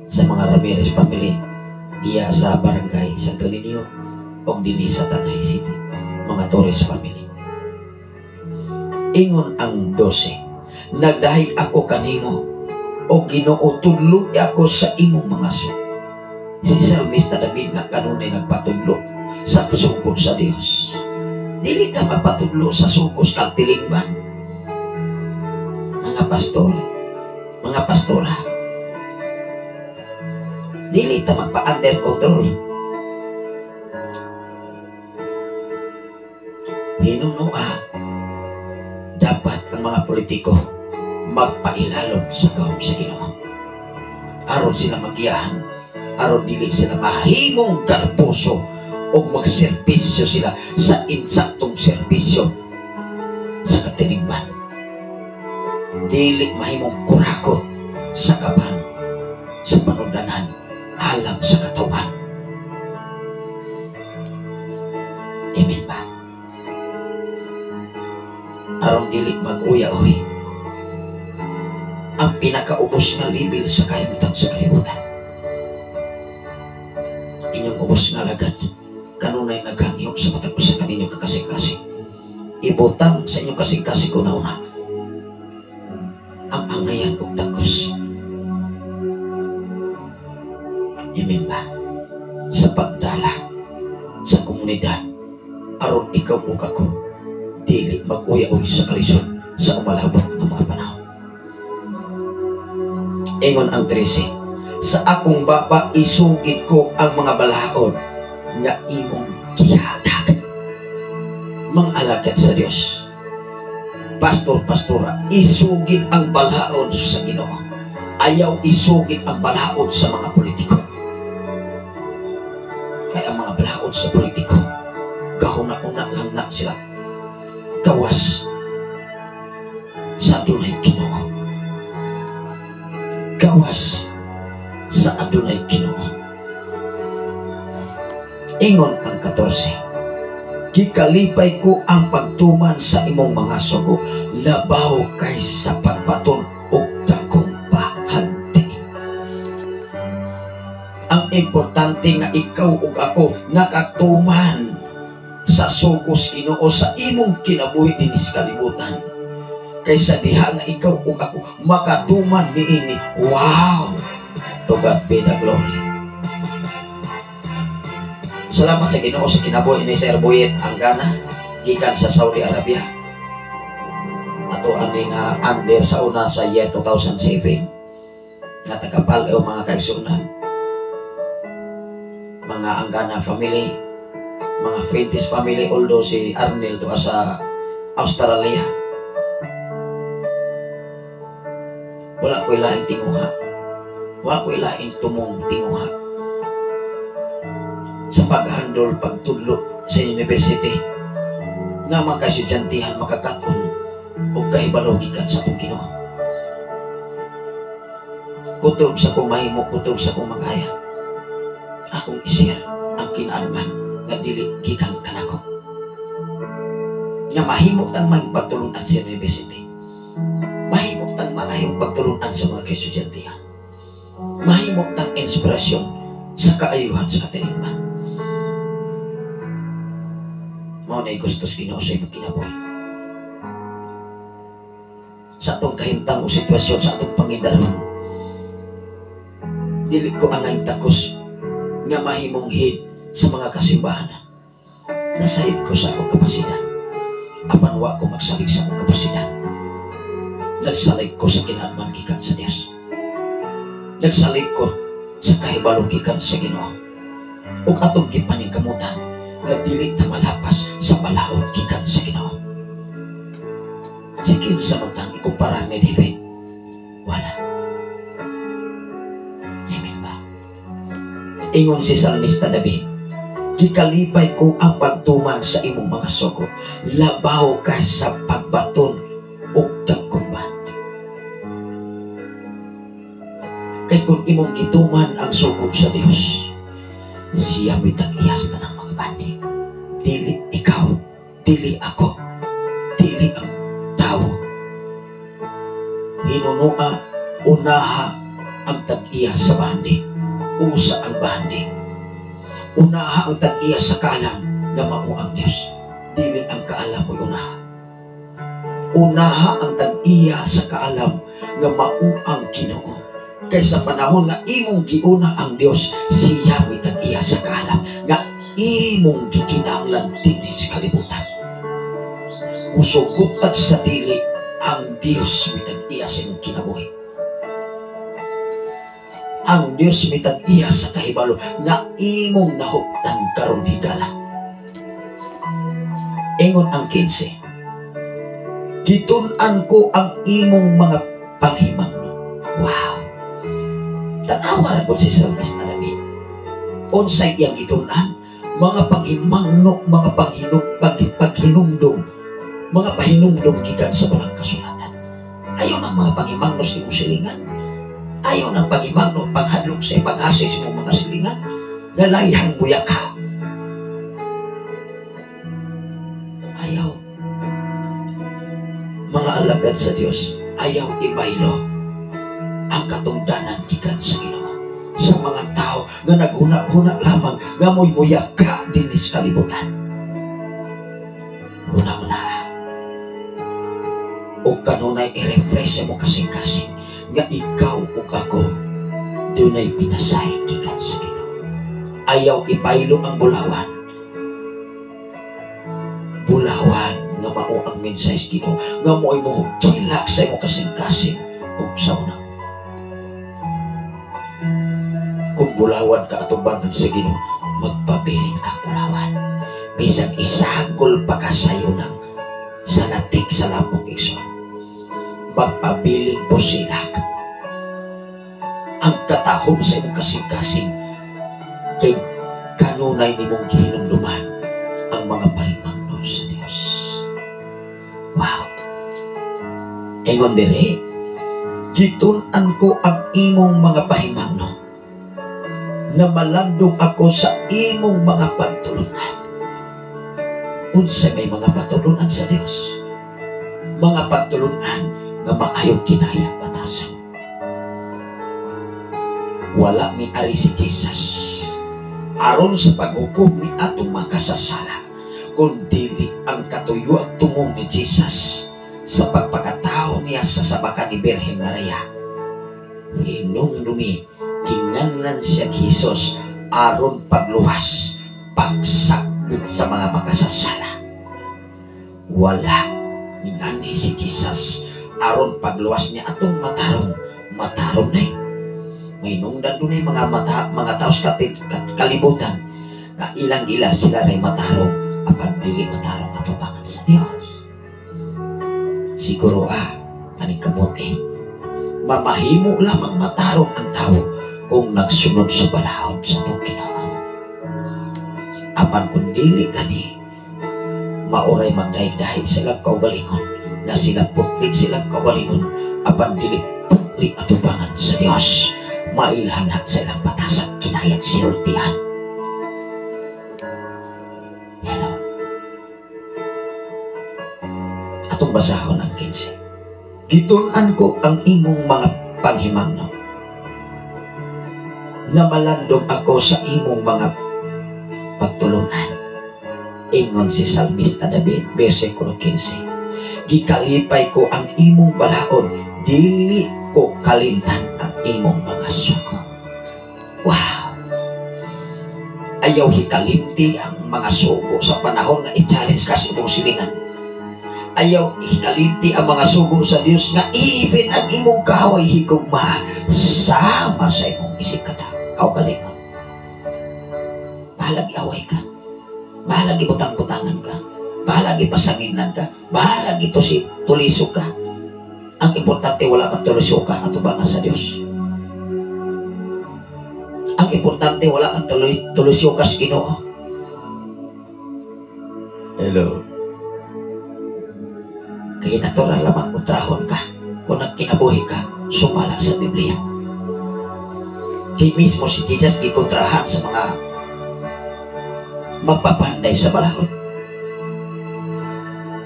sa mga Ramirez family, iya sa barangay Santo Niño og dinhi sa Tanay City, mga Torres family. Ingon ang 12, nagdahig ako kanimo o Ginoo, tudlo ako sa imong mga sugo. Si Salmista David nga kanunay nagpatudlo sa sugod sa Dios. Dili ta magpatudlo sa sugos kaltilingban. Mga pastor, mga pastora, dili ta magpa-under control. Hinunua, dapat ang mga politiko magpailalom sa gahom sa Ginoo. Aron sila magiyahan, aron dili sila mahimong garboso o magserbisyo sila sa insaktong serbisyo sa katilingban. Dili mahimong kurakot Sakapan sa panudlanan alang sa katawhan. Amen ba? Aron dili mag-uya-uy ang pinakaubos nga level sa kahimtang sa kalibutan. Inyong ubos nga alagad kanunay naghangyo sa matag usa kaninyong kakasing-kasing. Ibutang sa inyong kasing-kasing una-una ang angayan og takos. Amen ba? Sa pagdala sa komunidad aron ikaw ug ako dili mag-uya-uy sa kalisod sa umalabot ng mga panahon. Ingon ang 13, sa akong baba isugid ko ang mga balaod nga imong gihatag. Mga alagad sa Dios, pastor, pastora, isugid ang balaod sa Ginoo. Ayaw isugid ang balaod sa mga politiko. Kaya ang mga balaod sa politiko, gahuna-una lang na sila gawas sa adunay Ginoo. Gawas sa adunay Ginoo. Ingon ang 14, gikalipay ko ang pagtuman sa imong mga sugo, labaw kay sa pagbaton og dakong bahandi. Ang importante nga ikaw ug ako nakatuman sa sugo sa Ginoo sa imong kinabuhi dinhi sa kalibutan. Kaysa diha nga ikaw ug ako makatuman niini. Wow! To God be the glory. Salamat sa Ginoo sa kinabuhi ni Sir Boyet Anggana gikan sa Saudi Arabia. Ato ani nga under sa una sa year 2007 nga tagapal o mga kaigsuonan, mga Anggana family, mga Fuentes family, although si Arnel to sa Australia. Wala ko'y laing tinguha. Wala ko'y laing tumong tinguha sa paghandol, pagtudlo sa university nga mga kaestudyantehen makakaton o kahibalo gikan sa atong Ginoo. Kutob sa kong mahimo, kutob sa kong makaya, akong i-share ang kinaadman nga dili gikan kanako. Nga mahimo tang magpagtulunan sa university. Mahimo tang maayong pagtulunan sa mga kaestudyantehen. Mahimo tang inspirasyon sa kaayuhan sa katilingban. Mao na'y gusto sa Ginoo sa imong kinabuhi. Sa atong kahimtang o sitwasyon, sa atong pangidaron, dili ko angay takos nga mahimong head sa mga kasimbahanan. Nasayod ko sa akong kapasidad. Apan wa ko magsalig sa akong kapasidad. Nagsalig ko sa kinaadman gikan sa Dios. Nagsalig ko sa kahibalo gikan sa Ginoo. Ug atong gipaningkamutan nga dili ta malapas sa balaod gikan sa Ginoo. Si kinsa man tang ikumpara ni David? Wala. Amen ba? Ingon si Salmista David, gikalipay ko ang pagtuman sa imong mga sugo, labaw ka sa pagbaton og dagkong bandi. Kay kung imong gituman ang sugo sa Dios, siya mo'y tag-iyas tanang mga bandi. Dili ikaw, dili ako, dili ang tao. Hinunua, unaha ang tag-iya sa bandi. Usa ang bandi. Unaha ang tag-iya sa kaalam nga mao ang Dios. Dili ang kaalam mo'y unaha. Unaha ang tag-iya sa kaalam nga mao ang Ginoo. Kay sa panahon nga imong giuna ang Dios, siya mo'y tag-iya sa kaalam nga imong gikinahanglan dinhi sa kalibutan. Musugot sa dili ang Dios mo'y tag-iya sa imong kinabuhi. Ang Dios may tag-iya sa kahibalo nga imong nahuptan karon higala. Ingon ang 15, gitun-an ko ang imong mga panghimangno. Wow! Tanawa ra gud si Salmista David. Unsay iyang gitun-an? Mga panghimangno, mga paghinumdum, mga pahinumdum gikan sa balang kasulatan. Ayaw ng mga panghimangno sa imong silingan. Ayaw ng pagimangno, paghadlok sa ipaghasi sa imong mga silingan, galayhang buya ka. Ayaw. Mga alagad sa Dios, ayaw ibaylo ang katungdanan gikan sa Ginoo sa mga tao nga naghuna-huna lamang nga mo'y muya ka dinis kalibutan. Huna-huna. O kanunay i-refresh mo kasing-kasing nga ikaw ug ako dunay pinasahin gikan sa Ginoo. Ayaw ibaylo ang bulawan. Bulawan nga mao ang mensahe sa Ginoo nga mo'y mohukilak sa imong kasing-kasing ug sa una. Kung bulawan ka atubangan sa Ginoo, magpabilin ka bulawan. Bisag isagol pa ka sayo ng salatik sa lamok igsoon. Magpabilin po silak. Ang katahom sa imong kasing-kasing kay kanunay nimong gihinumduman ang mga pahimangno sa Dios. Wow. Ingon dire, gitun-an ko ang imong mga pahimangno na malandong ako sa imong mga pagtulunan. Unsa may mga pagtulunan sa Dios? Mga pagtulunan nga maayong kinaya batasan. Wala mi ari si Jesus aron sa paghukom ni atong makasasala, kun dili ang katuyuang tumong ni Jesus sa pagpakatao niya sa sabakan ni Birhen Maria. Hinumdumi, kinganlan siya Jesus aron pagluwas, pagsakbit sa mga makasasala. Wala ningani si Jesus aron pagluwas niya atong matarong. Matarong na eh. May nungdan doon mga mata, mga tao sa kalibutan nga ilang-ila sila ray matarong, apan dili matarong atubangan sa Dios. Siguro aning kamot eh, mamahimo lamang matarong ang tao kung nagsunod sa balaod sa atong Ginoo. Apan kung dili kani, maoray magdahig-dahig silang kaugalingon, na sila putli silang kaugalingon, apan dili putli atubangan sa Dios, mailhanat sa ilang batasan, kinayang sinultihan. Hello. Atong basahon ang 15. Gitun-an ko ang imong mga panghimangno, na malandong ako sa imong mga pagtulunan. Ingon si Salmista David, versikulo 15. Gikalipay ko ang imong balaod, dili ko kalimtan ang imong mga sugo. Wow! Ayaw hikalimti ang mga sugo sa panahon nga i-challenge ka sa imong silingan. Ayaw hikalimti ang mga sugo sa Dios nga even ang imong kaway higugma sama sa imong isip kaugalingon. Bahalag iaway ka, bahalag ibutang-butangan ka, bahalag ipasanginan ka, bahalag ito si tuliso ka. Ang importante wala kang tuliso ka atubangan sa Dios. Ang importante wala kang tuliso ka sa Ginoo. Hello. Kaya natural lamang kontrahon ka kung nagkinabuhi ka sumala sa Biblia. Kaya mismo si Jesus gikontrahan sa mga magpapanday sa balaod.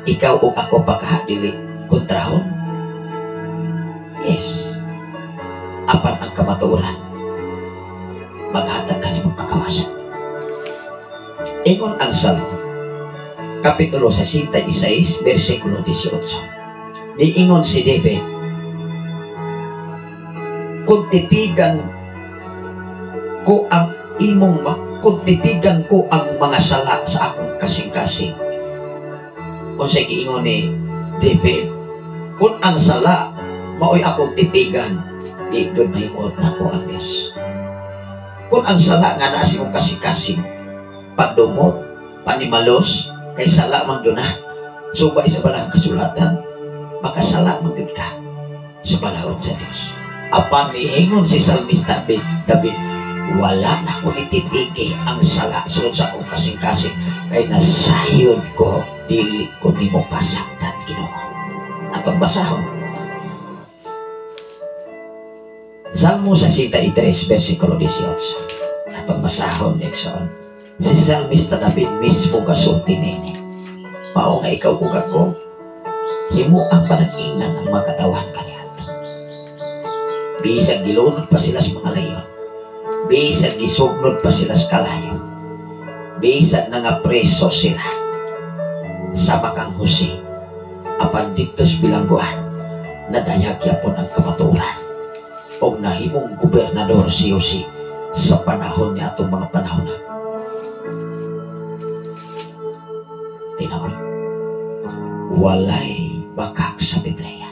Ikaw o ako pagkahadili kontrahon? Yes. Apan ang kamatuoran, maghatag ka nimong kakawasan. Ingon ang Salmo, Kapitulo 66, versikulo 18. Niingon si David, kung titigan ko ang imong kung titigan ko ang mga sala sa akong kasing-kasing. Unsay giingon ni David, kung ang sala mao'y akong titigan, di gud mahimuot nako ang Dios. Kung ang sala nga naa sa imong kasing-kasing, pagdumot, panimalos, kay sala man gyud na. Subay sa balang kasulatan, makasala man gyud ka sa balaod sa Dios. Apan niingon si Salmista David, wala na ko nititigi ang sala sulod sa akong kasing-kasing, kay nasayod ko, dili ko nimo pasakdan, Ginoo. Atong basahon. Salmo 63, versikulo 18. Atong basahon, igsoon. Si Salmista David mismo gasulti nini. Mao nga ikaw ug ako, himo ang panag-ingnan ang mga katawan kaniadto. Bisag gilunod pa sila sa mga leyon, bisag gisugnod pa sila sa kalayo, bisag nangapreso sila sa kang Jose, apan didto sa bilangguan, nadayag yapon ang kamatuoran og nahimong gobernador si Jose sa panahon niya atong mga panahon na. Tinuod, walay bakak sa Biblia.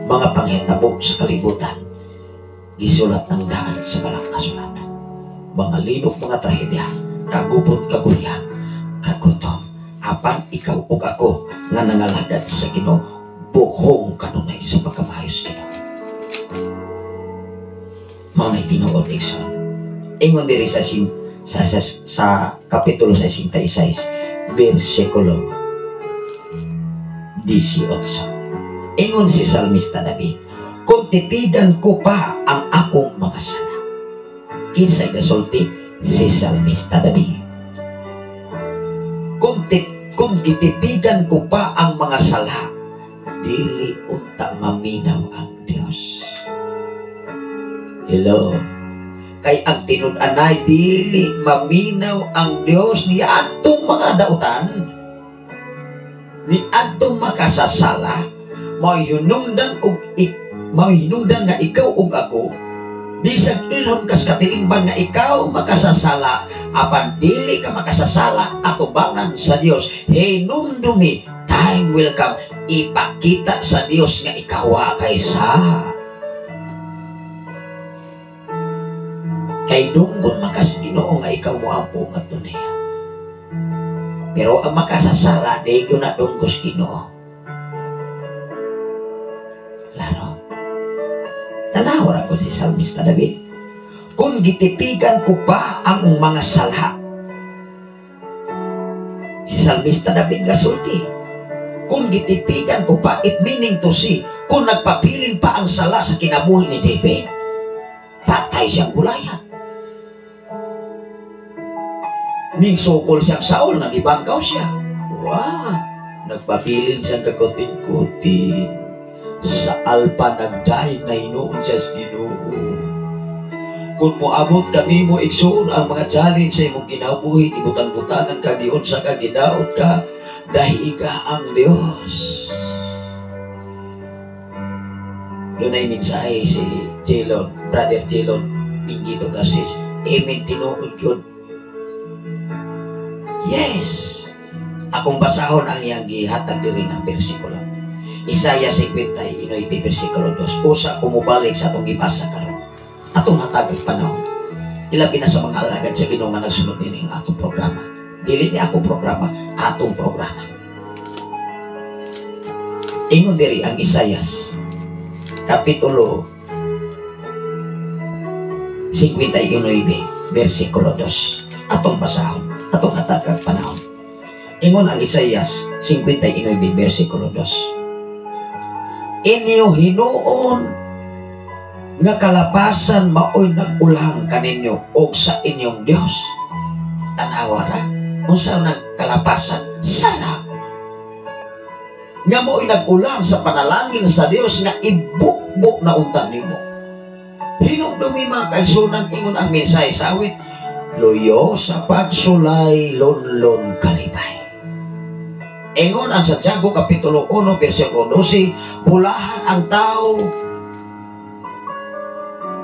Mga panghitabo sa kalibutan, gisulat ng daan sa balang kasulatan. Mga linok, mga trahedya, kagubot, kagulya, kagutom. Apan ikaw ug ako nga nangalagad sa Ginoo, buhong kanunay sa pagkamaayos Ginoo. Mao na tinuod, igsoon. Ingon diri sa kapitulo 66, versikulo 18. Ingon si Salmista David, "Kung titigan ko pa ang akong mga sala." Kinsay gasulti? Si Salmista David. Kung gititigan ko pa ang mga sala, dili unta maminaw ang Dios. Hello. Kay ang tinud-anay, dili maminaw ang Dios ni atong mga dautan, ni atong makasasala, mahinungdan nga ikaw ug ako, bisag ilhon kas katilingban nga ikaw makasasala, apan dili ka makasasala atubangan sa Dios. Hinumdumi, time will come, ipakita sa Dios nga ikaw wa kaysa. Kay dunggon makas Ginoo nga ikaw moampo ngadto niya. Pero ang makasasala, di ko na dunggos Ginoo. Klaro. Tanaw ra ko si Salmista David. Kung gitipigan ko pa ang mga sala. Si Salmista David gasulti. Kung gitipigan ko pa, it meaning to see, kung nagpapilin pa ang sala sa kinabuhi ni David, patay siyang Goliath. Ning sukol siyang Saul, nagibangkaw siya. Wow! Nagpabilin siyang kakuting-kuting. Sa alpa nagdahig na hinuon siya sa Ginoo. Kung moabot kami mo igsuon ang mga challenge sa imong kinabuhi, ibutang-butangan ka, giunsa ka, gidaot ka, dahiga ang Dios. Dunay mensahe si Jelon, Brother Jelon Pingito Garces, amen, tinuod yun. Yes! Akong basahon ang iyang gihatag diri nga bersikulo. Isaiah 59, versikulo 2. Usa kumubalik sa atong gibasa karon. Atong hatag ang panahon. Ilabi na sa mga alagad sa Ginoo nga nagsunod dinhi ang atong programa. Dili ni ako programa, atong programa. Ingon diri ang Isaias kapitulo 59, versikulo 2. Atong basahon, atong hatag ang panahon. Ingon ang Isaias 59, versikulo 2. Inyo hinuon nga kalapasan maoy nag-ulang kaninyo og sa inyong Dios. Tanawa ra, unsa nang kalapasan? Sala. Nga maoy nag-ulang sa panalangin sa Dios nga ibukbok na unta nimo. Hinumdumi mga kaigsunan, ingon ang mensahe sa awit, luyo sa pagsulay, lonlon kalipay. Ingon ang Santiago Kapitulo 1, versikulo 12, bulahan ang tao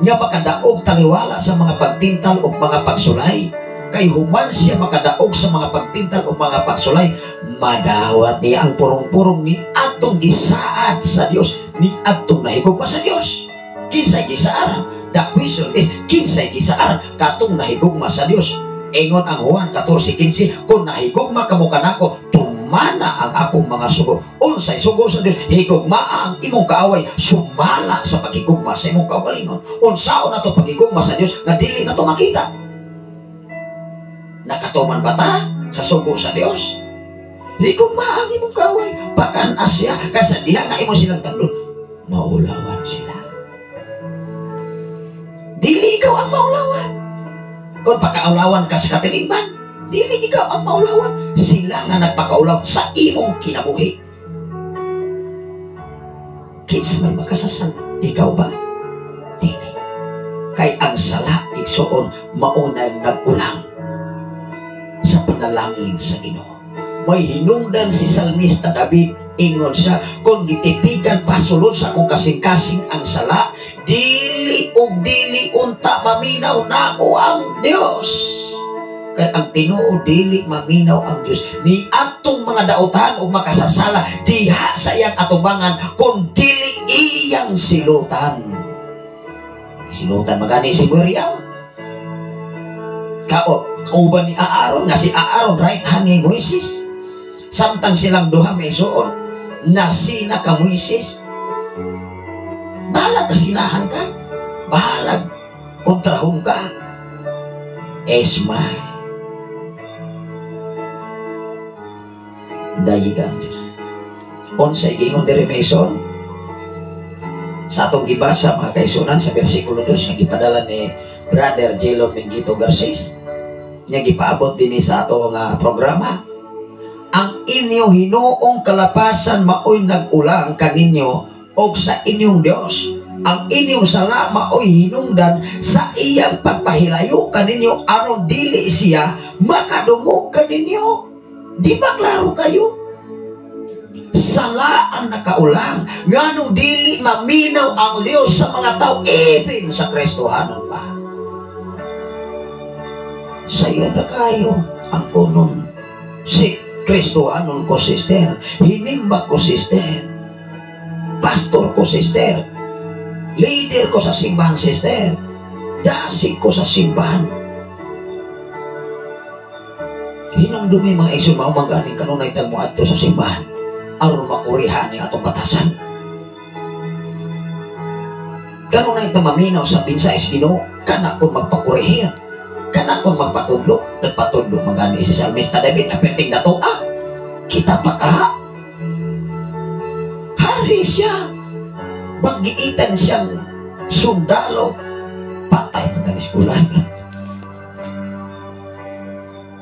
nga makadaog taliwala sa mga pagtintal o mga pagsulay. Kay human siya makadaog sa mga pagtintal o mga pagsulay, madawat niya ang purong-purong ni atong gisaad sa Dios, ni atong nahigugma sa Dios. Kinsay gisaaran? The question is, kinsay gisaaran katong nahigugma sa Dios? Ingon ang Juan 14:15, kung nahigugma kamo kanako, tumana ang akong mga sugo. Unsay sugo sa Dios? Higugma ang imong kaaway, sumala sa paghigugma sa imong kaugalingon. Unsaon nato paghigugma sa Dios nga dili nato makita? Nakatuman ba ta sa sugo sa Dios? Higugma ang imong kaaway, pakan-as siya, kaysa diha nga imo silang tagdon, maulawan sila. Dili ikaw ang maulawan. Kung pakaulawan ka sa katilingban, dili ikaw ang maulawan. Sila nga nagpakaulaw sa imong kinabuhi. Kinsa may makasasala? Ikaw ba? Dili. Kay ang sala, igsuon, maunang nag-ulang sa panalangin sa Ginoo. May hinungdan si Salmista David, ingon siya, kung gitipikan pasulod sa akong kasing-kasing ang sala, dili ug dili unta maminaw nako ang Dios. Kay ang tinuod, dili maminaw ang Dios ni atong mga dautan o makasasala diha sa iyang atubangan kung dili iyang silutan. Silutan magani si Miriam. Kauban ni Aaron, nga si Aaron right hand ni Moises. Samtang silang duha may suon, nasina ka Moises. Bahalag kasinahan ka, bahalag kontrahon ka. Esmay. Dayi ka ang Diyos. Unsay giingon diri may isuon? Sa atong gibasa mga kaisunan sa versikulo 2 nga gipadala ni Brother Jelon Mengito Garces, nga gipaabot dinhi sa ato nga programa. Ang inyo hinuong kalapasan maoy nag-ulang kaninyo og sa inyong Dios. Ang inyong sala maoy hinungdan sa iyang pagpahilayo kaninyo aron dili siya makadungog kaninyo. Di ba klaro kayo? Sala ang nakaulang nganong dili maminaw ang Dios sa mga tao even sa Kristohanon pa. Sayo na kayo ang kunon si Kristohanon ko sister, hinimba ko sister, pastor ko sister, leader ko sa simbahan sister, dasig ko sa simbahan. Hinumdumi mga iso mao maganing kanunay tagmo adto sa simbahan aron makurihan ni atong batasan. Kanunay ta maminaw sa mensahe sa Ginoo, kana kon magpakurihir, kana kon magpatudlo, nagpatudlo magani si Salmista David aperting dato kita pa ka. Hari siya, banggiitan siyang sundalo, patay magani si Goliath.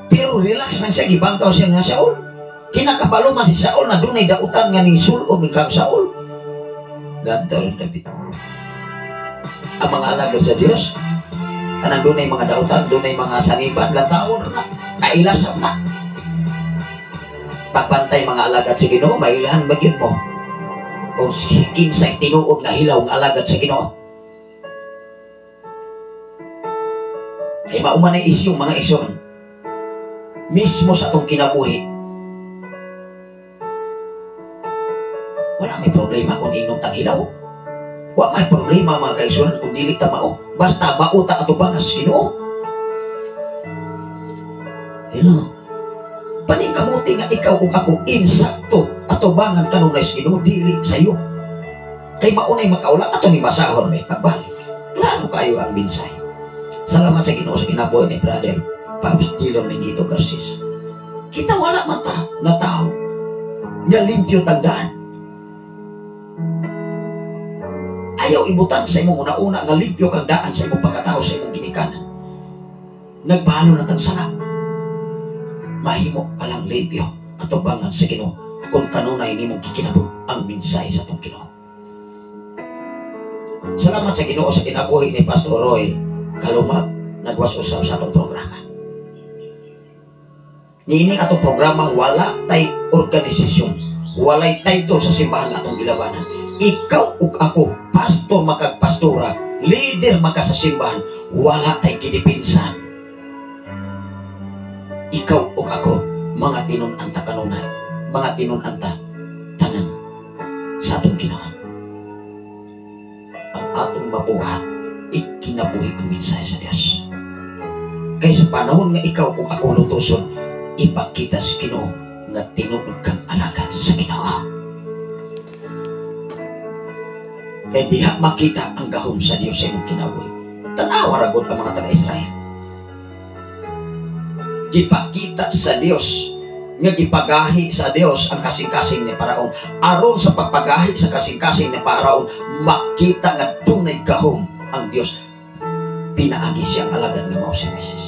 Pero relax man siya, gibangkaw siya nga Saul. Kinakabalo man si Saul na dunay dautan nga ni sulod ni kang Saul. Ganto rin David. Ang mga alagad sa Dios, kanang dunay mga dautan, dunay mga saniban, lantaon na, kailasam na. Pagbantay mga alagad sa Ginoo, mailhan ba gyud mo? Kung kinsay tinuod nga hilaw nga alagad sa Ginoo. Kay mao man ay isyong mga isyon. Mismo sa atong kinabuhi, wala may problema kung inom tang hilaw. Wala may problema mga kaisunan kung dili ta mao. Basta mao ta atubangas Ginoo. Hello. Paningkamuti nga ikaw ug ako insakto atubangan kanunay sa Ginoo, dili sayo. Kay maunay makaula ato ni basahon may pagbalik. Klaro kayo ang mensahe. Salamat sa Ginoo sa kinabuhi ni Brother Pabs Jelon Mengito Garces. Kita wala mata na tao nga limpyo tagdaan. Ayaw ibutang sa imong una-una nga limpyo kang daan sa imong pagkatao sa imong ginikanan. Nagbalo na tang sala. Mahimo ka lang limpyo atubangan sa Ginoo kung kanunay nimong gikinabot ang mensahe sa atong Ginoo. Salamat sa Ginoo sa kinabuhi ni Pastor Roy Kalumag nagwas usab sa atong programa. Niini atong programa wala tay organisasyon, walay title sa simbahan atong gilabanan. Ikaw ug ako, pastor makagpastora, leader maka sa simbahan, wala tay gidipinsan. Ikaw ug ako, mga tinun-an ta kanunay, mga tinun-an ta tanan sa atong Ginoo. Ang atong mabuhat, ikinabuhi ang mensahe sa Dios. Kay sa panahon nga ikaw ug ako lutoson, ipakita sa Ginoo nga tinuod kang alagad sa Ginoo. Kay diha makita ang gahom sa Dios sa imong kinabuhi. Tan-awa ra gud ang mga taga-Israel. Gipakita sa Dios nga gipagahi sa Dios ang kasing-kasing ni Paraon. Aron sa pagpagahi sa kasing-kasing ni Paraon, makita nga dunay gahom ang Dios. Pinaagi siyang alagad nga mao si Moises.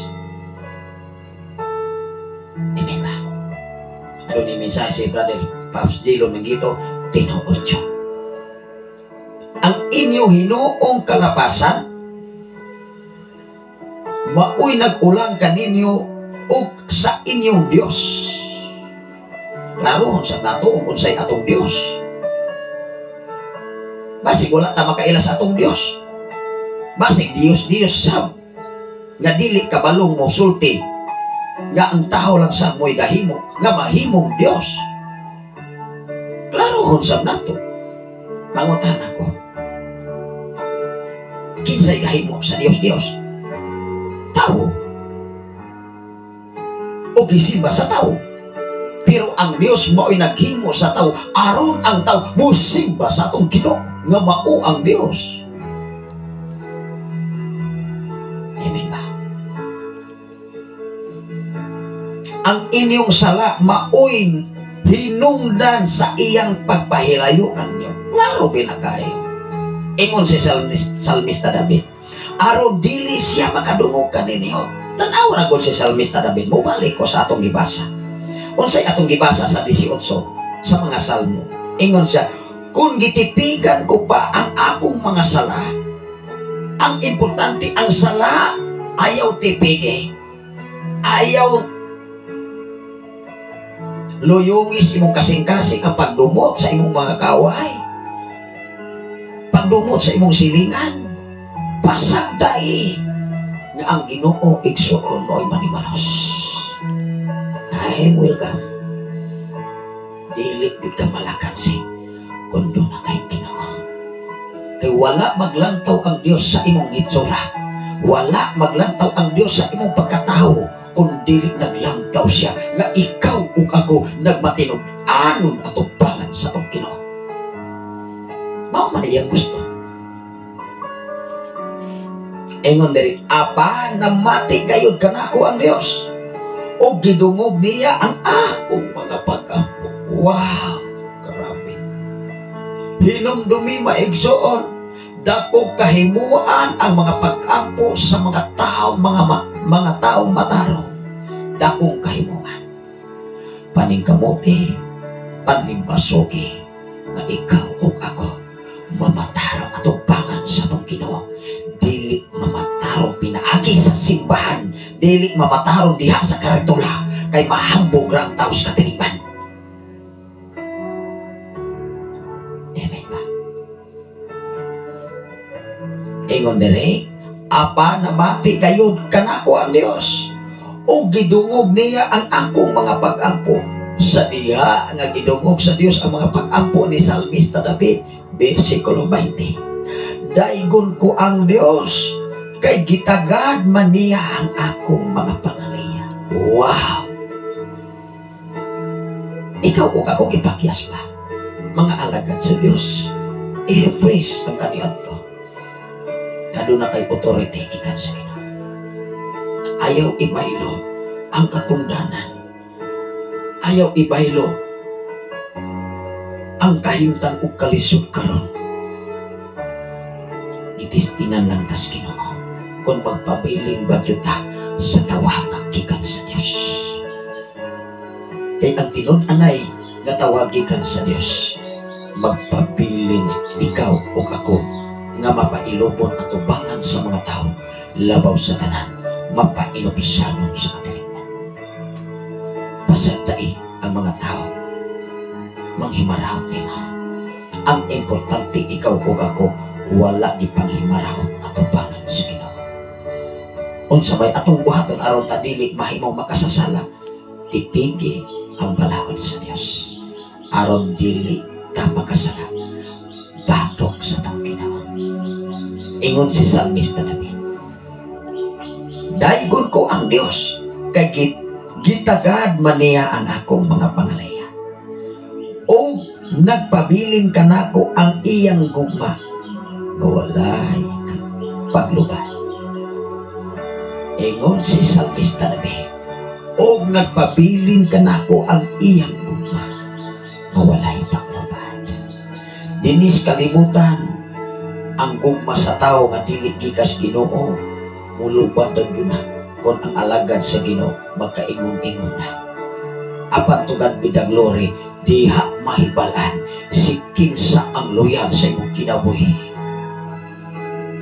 Amen ba? Ano ni mensahe si Brother Pops Gilo Mangito? Tinuod yun. Ang inyo hinuong kalapasan, maoy nag-ulang kaninyo ug sa inyong Dios. Klaro sa nato kung unsay atong Dios. Basig wala ta makaila sa atong Dios. Basig Dios Dios sab nga dili kabalong mo sulti nga ang tao lang sa mo'y gahimo nga mahimong Dios. Klaro sab nato. Mangutana ko. Kinsay gahimo sa Dios Dios? Tao. O gisimba sa tao. Pero ang Dios mao'y naghimo sa tao aron ang tao musimba sa atong Ginoo nga mao ang Dios. Amen ba? Ang inyong sala mao'y hinungdan sa iyang pagpahilayo kanyo. Klaro pinakayo. Ingon si Salmista David, aron dili siya makadungog kaninyo. Tan-aw ra gud si Salmista David. Mobalik ko sa atong gibasa. Unsay atong gibasa sa 18 sa mga salmo? Ingon siya, kung gitipigan ko pa ang akong mga sala. Ang importante, ang sala ayaw tipige. Ayaw luyungis imong kasing-kasing ang pagdumot sa imong mga kaway. Pagdumot sa imong silingan. Pasagdai nga ang Ginoo igsuon mo'y manimalos. Time will come. Dili gud ka malakansi kung doon na kay Ginoo. Kay wala maglantaw ang Dios sa imong hitsura. Wala maglantaw ang Dios sa imong pagkatao kung dili naglantaw siya nga ikaw ug ako nagmatinud-anon atubangan sa atong Ginoo. Mao man iyang gusto. Ingon diri, apan namati gayud kanako ang Dios o gidungog niya ang akong mga pag-ampo. Wow, grabe. Hinumdumi maigsoon, dako kahimuan ang mga pag-ampo sa mga tao, mga taong matarong. Dakong kahimuan. Paningkamuti, panlimbasugi, nga ikaw ug ako mamatarong atubangan sa atong Ginoo. Dili mamatarong pinaagi sa simbahan, dili mamatarong diha sa karatula, kay mahambog ra ang tao sa katilingban. Amen ba? Ingon diri, apa namati gayud kanako ang Dios o gidungog niya ang akong mga pag-ampo. Sa diha nga gidungog sa Dios ang mga pag-ampo ni Salmista David, versikulo 20. Daygon ko ang Dios kay gitagad man niya ang akong mga pangaliya. Wow! Ikaw ug ako gipakyas ba? Mga alagad sa Dios, i-rephrase ang kaniadto. Kaduna kay authority gikan sa Ginoo. Ayaw ibaylo ang katungdanan. Ayaw ibaylo ang kahimtang ug kalisod karon. Gitistingan lang tas Ginoo kung magpabilin ba gyud ta sa tawag gikan sa Dios. Kay ang tinud-anay nga tawag gikan sa Dios, magpabilin ikaw ug ako nga mapailobon atubangan sa mga tao labaw sa tanan, mapainupsanon sa katilingban. Pasagdai ang mga tao manghimarahot nila. Ang importante ikaw ug ako wala gipanghimarahot atubangan sa Ginoo. Unsa may atong buhaton aron ta dili mahimong makasasala, tipigi ang balaod sa Dios aron dili ta makasala, batok sa atong Ginoo. Ingon si Salmista David, daygon ko ang Dios kay gitagad man niya ang akong mga pangalaya. O nagpabilin kanako ang iyang gugma nga walay paglubad. Ingon si Salmista David, og nagpabilin kanako ang iyang gugma nga walay paglubad. Dinis kalibutan ang gugma sa tao nga dili gikas Ginoo, Mulubad ra gyud na kung ang alagad sa Ginoo magkaingon-ingon na. Apan to God be the glory, diha mahibal-an si kinsa ang loyal sa imong kinabuhi.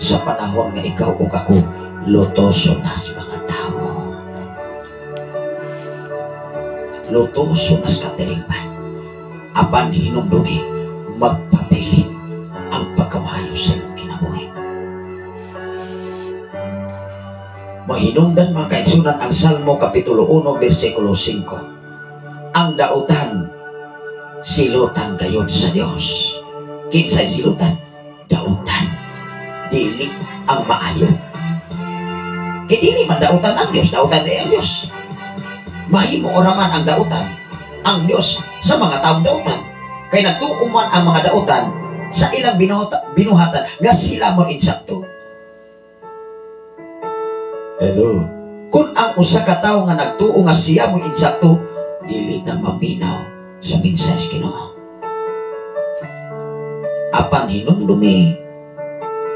Sa panahon nga ikaw ug ako lutoso na sa mga tao. Lutoso na sa katilingban. Apan hinumdumi, magpabilin ang pagkamayo sa imong kinabuhi. Mahinungdan, mga kaigsunan, ang Salmo Kapitulo 1, versikulo 5. Ang dautan, silutan gayod sa Dios. Kinsay silutan? Dautan. Dili ang maayo. Kay dili man dautan ang Dios, dautan ang Dios. Mahimo ora man ang dautan ang Dios sa mga taong dautan. Kay nagtuo man ang mga dautan sa ilang binuhatan nga sila mo insakto. Hello. Kung ang usa ka tawo nga nagtuo nga siya mo insakto, dili na maminaw sa mensahe sa Ginoo. Apan hinumdumi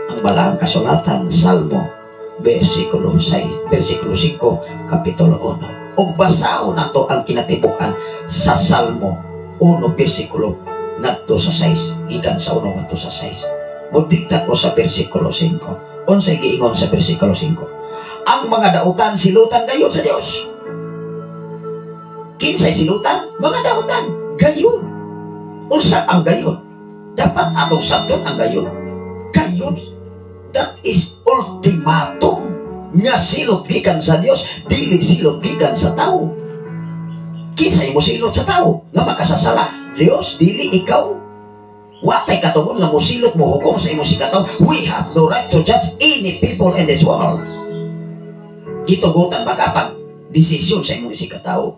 ang balaang kasulatan, Salmo versikulo 6, versikulo 5, kapitulo 1. Ug basahon nato ang kinatibuk-an sa Salmo 1 versikulo ngadto sa 6, gikan sa 1 ngadto sa 6. Modikta ko sa versikulo 5. Unsay giingon sa versikulo 5? Ang mga dautan silutan gayud sa Dios. Kinsay silutan? Mga dautan gayud. Unsa ang gayud? Dapat atong sabton ang gayud. Gayud, that is ultimatum nga silot gikan sa Dios, dili silot gikan sa tao. Kinsay mo silot sa tao nga makasasala? Dios, dili ikaw. Watay katungod nga mosilot, mohukom sa imong sikataw. We have no right to judge any people in this world. Gitugutan ba ka pag desisyon sa imong isigkatawo?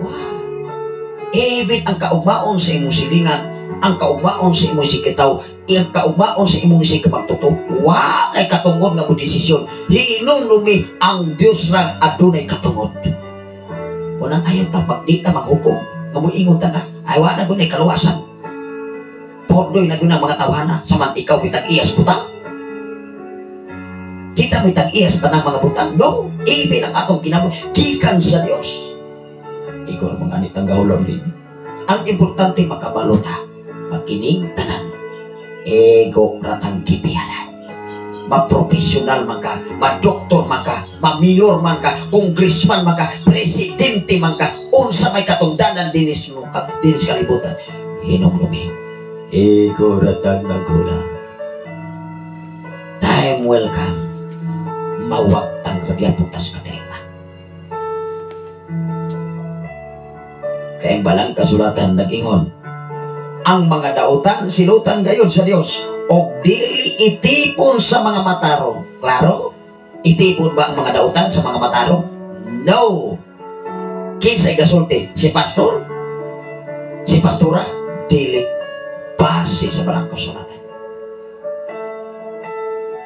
Wow. Even ang kaugmaon sa imong silingan, ang kaugmaon sa imong isigkatawo, ang kaugmaon sa imong isigkamagtuto, wa kay katungod nga mo desisyon. Hinumdumi, ang Dios ra adunay katungod. Unang ayaw ta pag di ta maghukom, nga moingon ta nga, ay wa na gunay kaluwasan. Pordoy na dun ang mga tawhana, saman ikaw bitag iyas butang. Kita may tag-iyas tanang mga butang. No, even ang atong kinabuhi, gikan sa Dios. Igor, mga anitang gahulom din. Ang importante makabalo ta, makining tanan, ego ratang kipihalan. Ma-professional man ka, ma-doktor man ka, ma-mayor man ka, congressman man ka, presidente man ka, unsa may katungdanan dinis mo, dinis kalibutan. Hinumdumi, ego ratang naghula. Time will come. Mawagtang ragyapon ta sa katilingban. Kaya ang balang kasulatan nag-ingon, ang mga dautan silutan gayon sa Dios og dili itipon sa mga matarong. Klaro? Itipon ba ang mga dautan sa mga matarong? No. Kinsay gasulti? Si pastor? Si pastora? Dili. Base sa balang kasulatan.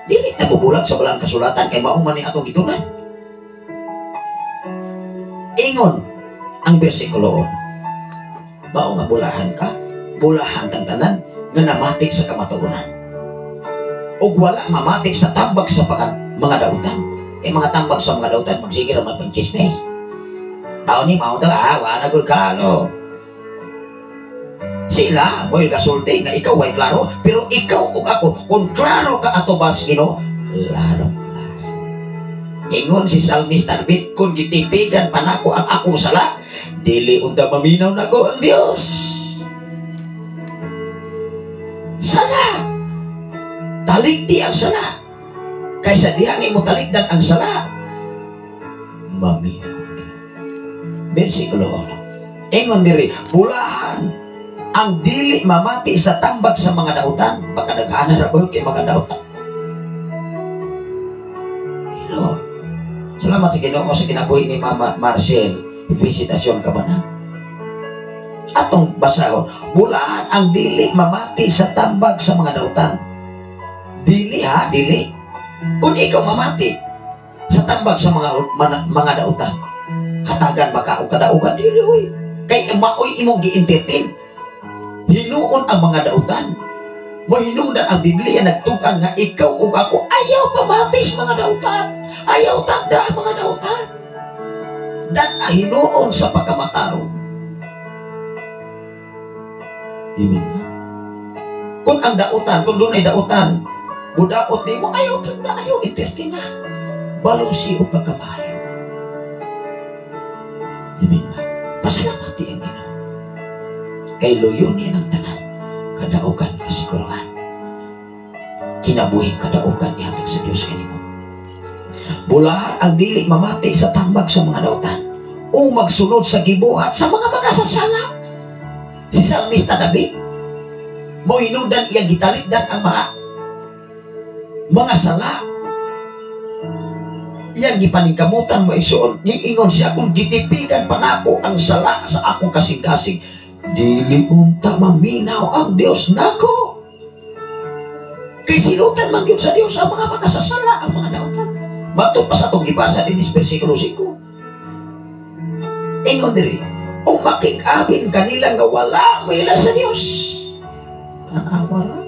Dili ta bubulag sa balang kasulatan kay mao man ni atong gitunan. Ingon ang bersikulo, mao nga bulahan ka, bulahan kang tanan nga namati sa kamatuoran. Ug wala mamati sa tambag sa mga dautan. Kay mga tambag sa mga dautan magsige ra magpang-chismis. Mao ni mao ta, wala gud klaro. Sila mo'y gasulti nga ikaw way klaro, pero ikaw ug ako kung klaro ka ato bas Ginoo, klaro. Ingon si Salmista David, kung gitipigan pa nako ang akong sala, dili unta maminaw nako ang Dios. Sala. Talikdi ang sala. Kaysa dihang imo talikdan ang sala, maminaw ang Ginoo. Bersikulo 1. Ingon diri, bulahan ang dili mamati sa tambag sa mga dautan. Pagkadaghanan ra ba kay mga dautan? Hello. Salamat sa Ginoo sa kinabuhi ni Mama Marcel. Visitasyon ka ba na? Atong basahon, bulahan ang dili mamati sa tambag sa mga dautan. Dili ha, dili. Kung ikaw mamati sa tambag sa mga dautan, hatagan ba ka og kadaugan? Dili oy. Kay maoy imong gi-entertain. Hinuon ang mga dautan. Mohinungdan ang Biblia nagtukan nga ikaw ug ako ayaw pamati sa mga dautan, ayaw tagda ang mga dautan. Dan hinuon sa pagkamatarong. Amen. Kung ang dautan, kung dunay dautan, budaot nimo, ayaw tagda, ayaw entertain na. Balusi o pagkamaayo. Amen. Pasalamati ang Ginoo. Kay luyunin ang tanan, kadaugan kasiguruhan. Kinabuhing kadaugan ihatag sa Dios kanimo. Bulahan ang dili mamati sa tambag sa mga dautan o magsunod sa gibuhat sa mga makasasala. Si Salmista David, mohinungdan iyang gitalipdan ang mga sala. Iyang gipaningkamutan mo isuon, niingon siya, kung gitipikan pa nako ang sala sa akong kasing-kasing, dili unta maminaw ang Dios nako. Kay silutan man gyud sa Dios ang mga makasasala, ang mga dautan. Matud pa sa atong gibasa dinis bersikulo 5. Ingon diri, o makig-abin kanila nga wala maila sa Dios. Tanawa ra.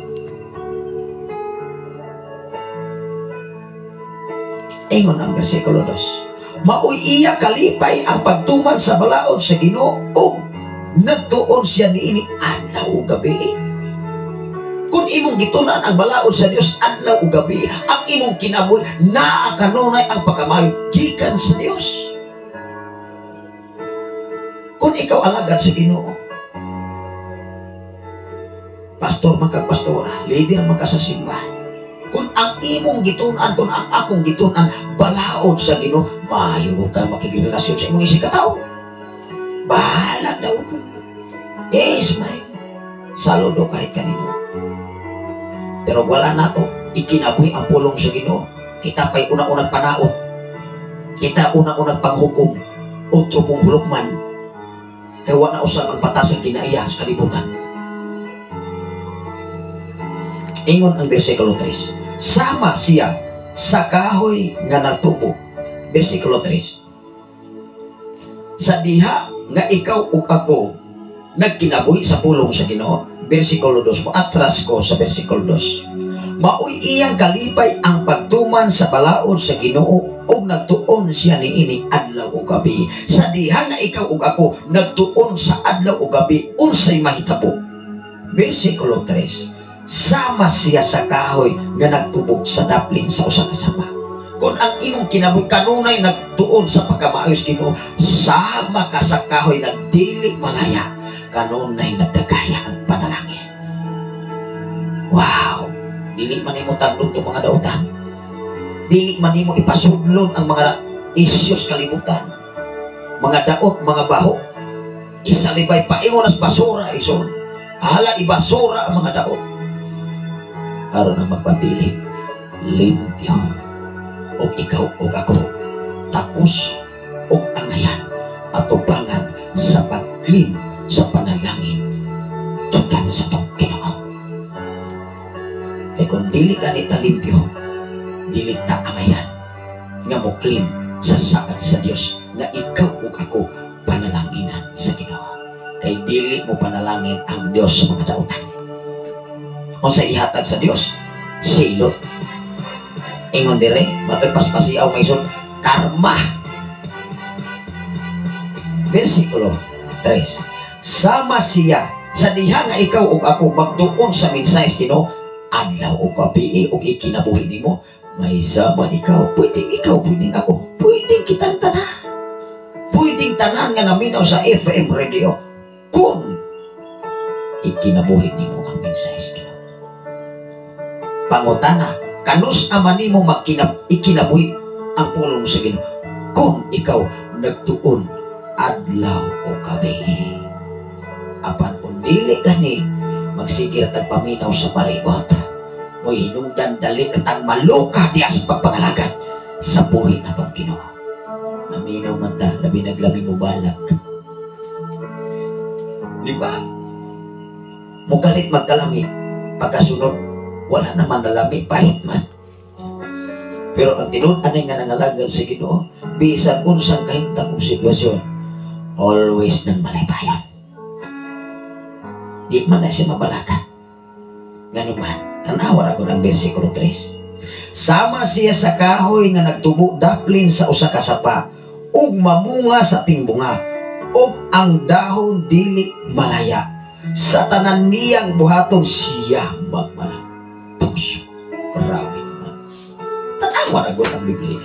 Ingon ang bersikulo 2. Maoy iya kalipay ang pagtuman sa balaod sa Ginoo ug nagtuon siya niini adlaw ug gabi. Kung imong gitunan ang balaod sa Dios adlaw ug gabi, ang imong kinabuhi naa kanunay ang pagkamayo gikan sa Dios. Kung ikaw alagad sa Ginoo, pastor man kag pastora, leader man ka sa simbahan, kung ang imong gitunan, kung ang akong gitunan balaod sa Ginoo, maayo ka makigrelasyon sa imong isig katao. Bahala daw ito. Yes, may saludo kahit kanino. Pero wala na to, ikinabuhi ang pulong sa Ginoo. Kita pa'y una-unang panaot. Kita una-unang panghukom. Otro pong hulukman. Kaya wala na usab ang batas ang kinaiya sa kalibutan. Ingon ang bersikulo 3. Sama siya sa kahoy nga natubo. Bersikulo 3. Sa diha nga ikaw ug ako nagkinabuhi sa pulong sa Ginoo. Bersikulo 2 mo, atras ko sa bersikulo 2. Maoy iyang kalipay ang pagtuman sa balaod sa Ginoo ug nagtuon siya niini adlaw ug gabi. Sa diha nga ikaw ug ako nagtuon sa adlaw ug gabi, unsay mahitabo? Bersikulo 3. Sama siya sa kahoy nga nagtubog sa daplin sa usa ka sapa. Kung ang imong kinabuhi kanunay nagtuon sa pagkamaayos Ginoo, sama ka sa kahoy nga dili malaya, kanunay nagdagaya ang panalangin. Wow! Dili man nimo tagdog tong mga dautan. Dili man nimo ipasudlon ang mga isyos kalibutan. Mga daot, mga baho. Isalibay paingon as basura ison. Hala ibasura ang mga daot. Aron ang magpabilin limpyo. Og ikaw og ako takos og angayan atubangan sa pag-clean sa panalangin gikan sa atong Ginoo. Kay kung dili ka ni limpyo, dili ta angayan nga mo clean sa sakad sa Dios nga ikaw ug ako panalanginan sa Ginoo. Kay dili mo panalangin ang Dios sa mga dautan. Unsa ihatag sa Dios? Silot. Ingon dire, matoy paspasiaw may sun karma. Bersikulo 3. Sama siya sa diha nga ikaw ug ako magtuon sa mensahe sa Ginoo adlaw ug gabi ug ikinabuhi nimo, may sama ikaw, pwedeng ikaw, pwedeng ako, pwedeng kitang tanan. Pwedeng tanan nga naminaw sa FM radio kung ikinabuhi nimo ang mensahe sa Ginoo. Pangutana, kanus ama nimo ikinabuhi ang pulong sa Ginoo kung ikaw nagtuon adlaw o gabi. Apan kung dili gani, magsigir tag paminaw sa palibot, mo'y hinungdan dali tang maluka diya sa pagpangalagan sa buhi natong Ginoo. Maminaw man ta, labi naglami mo balak. Di ba? Mugalit magkalami, pagkasunod, wala naman nalami, pahit man. Pero ang tinud-an nga nangalagan sa Ginoo, bisan unsang kahimtang og sitwasyon, always nang malaybayon. Di man na siya mabalaka. Ngano man, tanawa ra ang versikulo 3. Sama siya sa kahoy nga nagtubo daplin sa usa ka sapa ug mamunga sa timbunga ug ang dahon dili malaya. Sa tanan niyang buhaton siya magmalampuso. Grabe naman. Tanawa ra gud ang Biblia.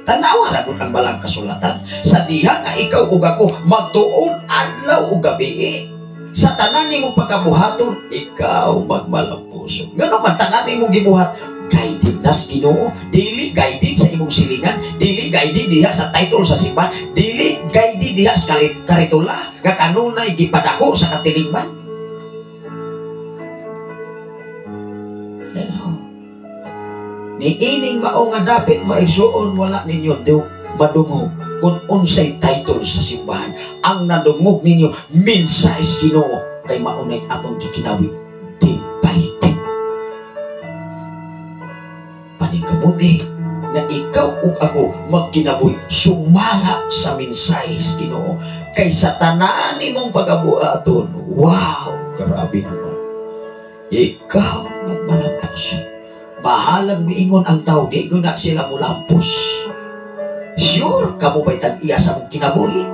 Tanawa ra gud ang balang kasulatan. Sa diha nga ikaw ug ako magtuon adlaw ug gabi. Sa tanan nimo pagkabuhaton, ikaw magmalampuso. Ngano man tanan nimo gibuhat, guided nas Ginoo, dili guided sa imong silingan, dili guided diha sa title sa simbahan, dili guided diha sa karitula nga kanunay gipadako sa katilingban. Hello. Niining mao nga dapit maigsuon wala ninyo madungog kung unsay title sa simbahan. Ang nadungog ninyo mensahe sa Ginoo kay maunay atong gikinawi day by day. Paningkamuti nga ikaw ug ako magkinabuhi sumala sa mensahe sa Ginoo kay sa tanan nimong pagabuhaton. Wow, grabe naman. Ikaw magmalampos. Bahalag miingon ang tao, di ko na sila mulampos. Sure, kamo ba'y tag-iya sa mong kinabuhi?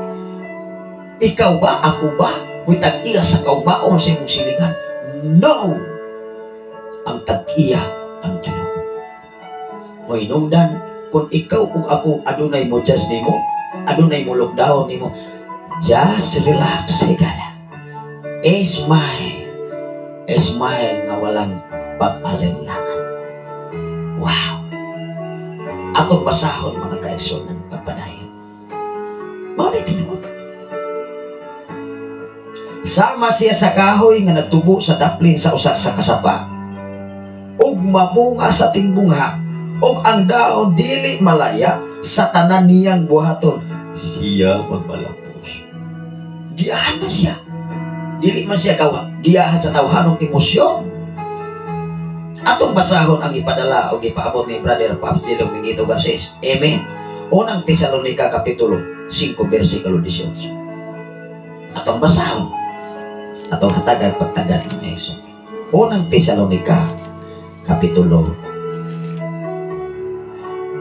Ikaw ba? Ako ba? Mo'y tag-iya sa kaumaon sa imong silingan? No! Ang tag-iya ang Ginoo. Mohinungdan, kung ikaw ug ako adunay mo judge nimo, adunay mo lockdown nimo, just relax, higala. Smile. Smile nga walang pag-alinlangan. Wow! Atong basahon mga kaigsoon ng pagpadayon. Mao tinuod. Sama siya sa kahoy nga nagtubo sa daplin sa usa sa kasapa ug mabunga sa timbungha ug ang dahon dili malaya. Sa tanan niyang buhaton siya magmalampos. Giyahan man siya. Dili man siya giyahan sa tawhanong emosyon. Atong basahon ang ipadala o ipaabot ni Brother Pops Jello Mingito Garces. Amen. Unang Tesalonica Kapitulo 5 versikulo 18. Atong basahon. Atong hatagan pagtagan ng Yesu. Unang Tesalonica Kapitulo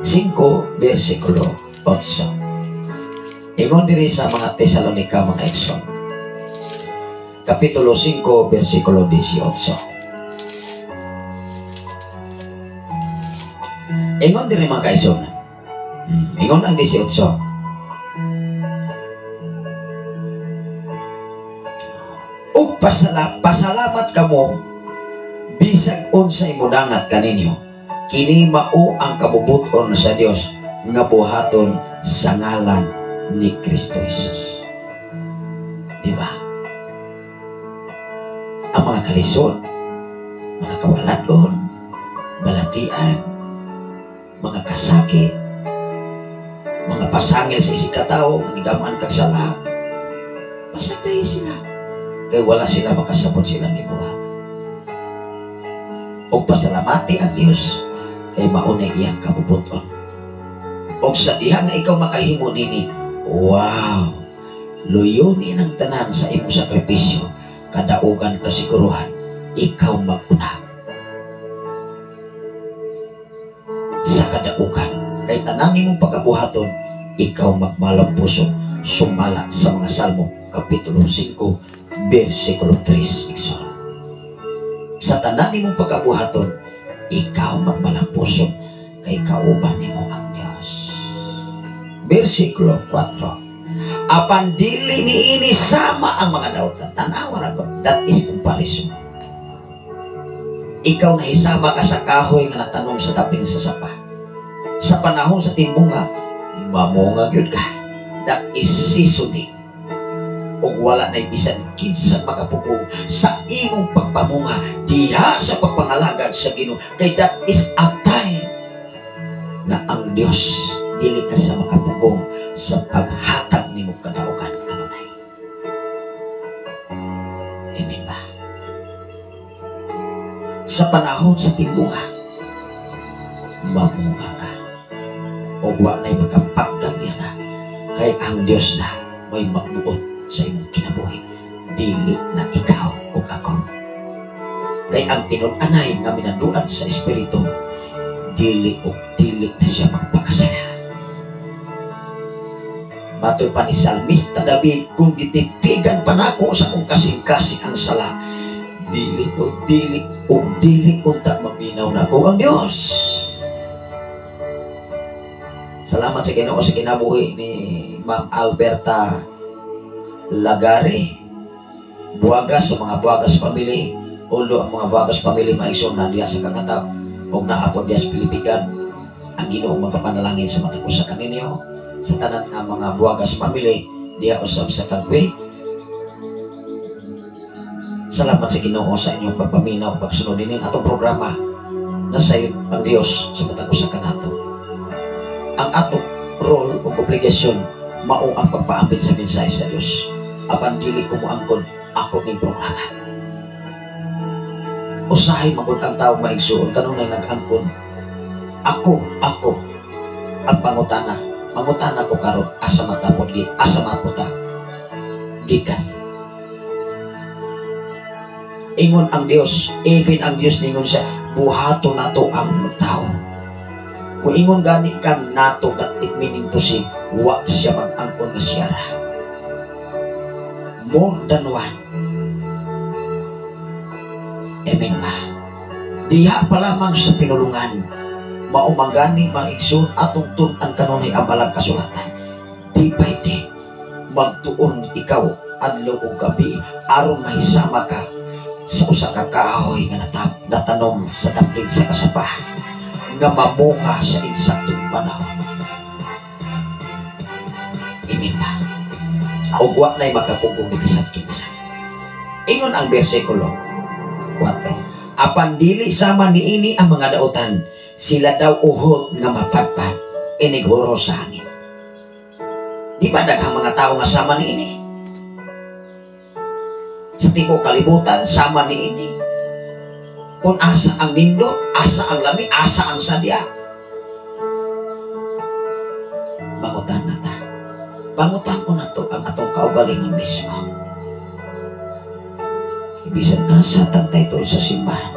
5 versikulo 8. Ingon diri sa mga Tesalonica mga igsoon. Kapitulo 5 versikulo 18. Ingon diri mga kaigsoon. Ingon ang 18. Ug pasalamat kamo bisag unsay modangat kaninyo. Kini mao ang kabubuton sa Dios nga buhaton sa ngalan ni Kristo Jesus. Di ba? Ang mga kalisod, mga kawaladon, balatian, mga kasakit, mga pasangil sa isig katao, nga gigamaan kag sala, pasagdahi sila. Kay wala sila makasabot silang gibuhat. Og pasalamati ang Dios kay maunay iyang kabubuton. Og sa diha nga ikaw makahimo nini, wow, luyunin ang tanan sa imong sakripisyo, kadaugan kasiguruhan, ikaw maguna sa kadaugan. Kay tanan nimong pagabuhaton, ikaw magmalampuso sumala sa mga Salmo Kapitulo 5 versikulo 3. Igsoon. Sa tanan nimong pagabuhaton, ikaw magmalampuso kay kauban nimo ang Dios. Versikulo 4. Apan dili niini sama ang mga dautan. Tanawa ra ko. That is comparison. Ikaw nahisama ka sa kahoy nga natanom sa dapin sa sapa. Sa panahon sa timbunga, mamunga gyud ka. That is seasoning. Ug wala na bisan kinsa makapugong sa imong pagpamunga diha sa pagpangalagad sa Ginoo. Kay that is a time na ang Dios dili ka sa makapugong sa paghatag nimo kadaugan kanunay. Amen ba? Sa panahon sa timbunga, mamunga ka. O wa na'y makapagdag niya na kay ang Dios na may magbuot sa imong kinabuhi. Dili na ikaw o ako. Kay ang tinud-anay nga minaduan sa Espiritu, dili ug dili na siya magpakasala. Matod pa ni Salmista David, kung gitipigan pa nako sa akong kasing-kasing ang sala, dili o dili o dili unta maminaw nako ang Dios. Salamat sa Ginoo sa kinabuhi ni Ma'am Alberta Lagari. Buwagas sa mga Buwagas family, ulo ang mga Buwagas family, maigsoon na diya sa Kangatap ug naapon diya sa Pilipigan. Ang Ginoo makapanalangin sa matag usa kaninyo, sa tanan nga mga Buwagas family diya usab sa Kagwe. Salamat sa Ginoo sa inyong pagpaminaw, pagsunod nining atong programa. Nasayod ang Dios sa matag usa kanato. Ang atong role o obligasyon mao ang pagpaambit sa mensahe sa Dios. Apan dili ko moangkon ako ning programa. Usahay magud ang tao, maigsuon, kanunay nag-angkon. Ako ang pangutana. Pangutana ko karon, asa matapod gi, asa maputa gikan? Ingon ang Dios, even ang Dios ningon siya, buhato nato ang tao. Kung ingon gani kang nato, that it meaning to say, wa siya mag-angkon nga siyara. More than one. Amen ba? Diha pa lamang sa pinulungan, maumangani, mga igsoon, atong tun-an kanunay ang balang kasulatan. Day by day, magtuon ikaw adlaw ug gabi aron mahisama ka sa usa ka kahoy nga natanom sa daplin sa kasapahan nga mamunga sa insaktong panahon. Amen ba? Ug wa na'y makapugong ni bisan kinsa. Ingon ang bersikulo 4. Apan dili sama niini ang mga dautan, sila daw uhot nga mapadpad, inighuro sa hangin. Di ba daghang mga tao nga sama niini? Sa tibuok kalibutan, sama niini. Kung asa ang nindot, asa ang lami, asa ang sadya. Mangutan na ta. Pangutan ko na to ang atong kaugalingon mismo. Bisan asa tang title sa simbahan,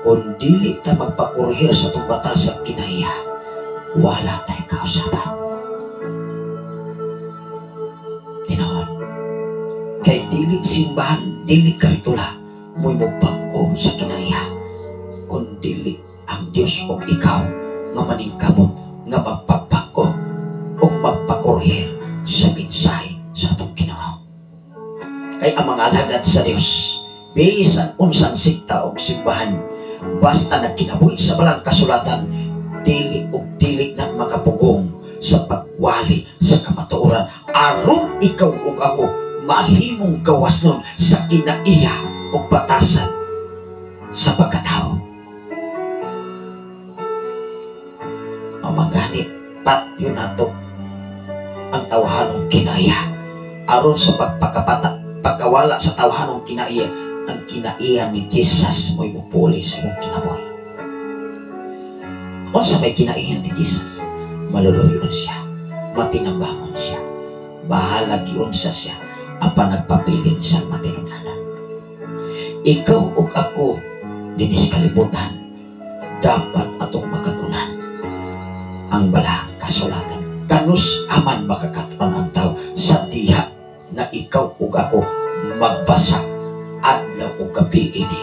kung dili ta magpakurhir sa atong batas sa kinaiya, wala tay kausaban. Tinuod. Kay dili simbahan, dili karitula, mo'y mobag-o sa kinaiya, kung dili ang Dios og ikaw nga maningkamot nga magpabag-o ug magpakurhir sa mensahe sa atong Ginoo. Kay ang mga alagad sa Dios, bisan unsang sikta og simbahan, basta nagkinabuhi sa balang kasulatan, dili ug dili na makapugong sa pagwali sa kamatuoran aron ikaw ug ako mahimong gawasnon sa kinaiya ug batasan sa pagkatao. Mamagani, patyo nato ang tawhanong kinaiya aron sa pagpakapata, pagkawala sa tawhanong kinaiya, ang kinaiya ni Jesus mo'y mupuli sa imong kinabuhi. Unsa may kinaiya ni Jesus? Maluluyon siya, matinambangon siya, bahalag giunsa siya, apan nagpapilin sa matinunanan. Ikaw ug ako dinis kalibutan, dapat atong makatunan ang balang kasulatan. Kanus aman makakatuan ang tao sa diha na ikaw ug ako magbasa adlaw ug gabi ini.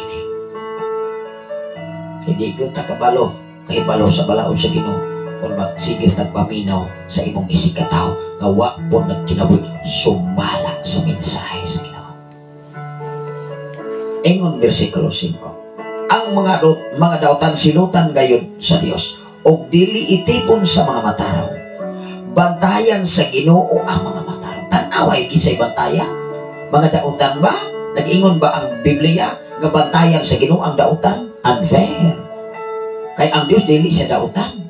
Hindi ko takabalo, kahibalo sa balaod sa Ginoo kung magsigil tagpaminaw sa imong isikataw nga wa po nagkinabuhi sumala sa mensahe sa Ginoo. Ingon bersikulo 5. Ang mga dautan silutan gayud sa Dios ug dili itipon sa mga matarong. Bantayan sa Ginoo ang mga matarong. Tan-away kinsay bantayan? Mga dautan ba? Nag-ingon ba ang Biblia nga bantayan sa Ginoo ang dautan? Unfair. Kay ang Dios dili siya dautan.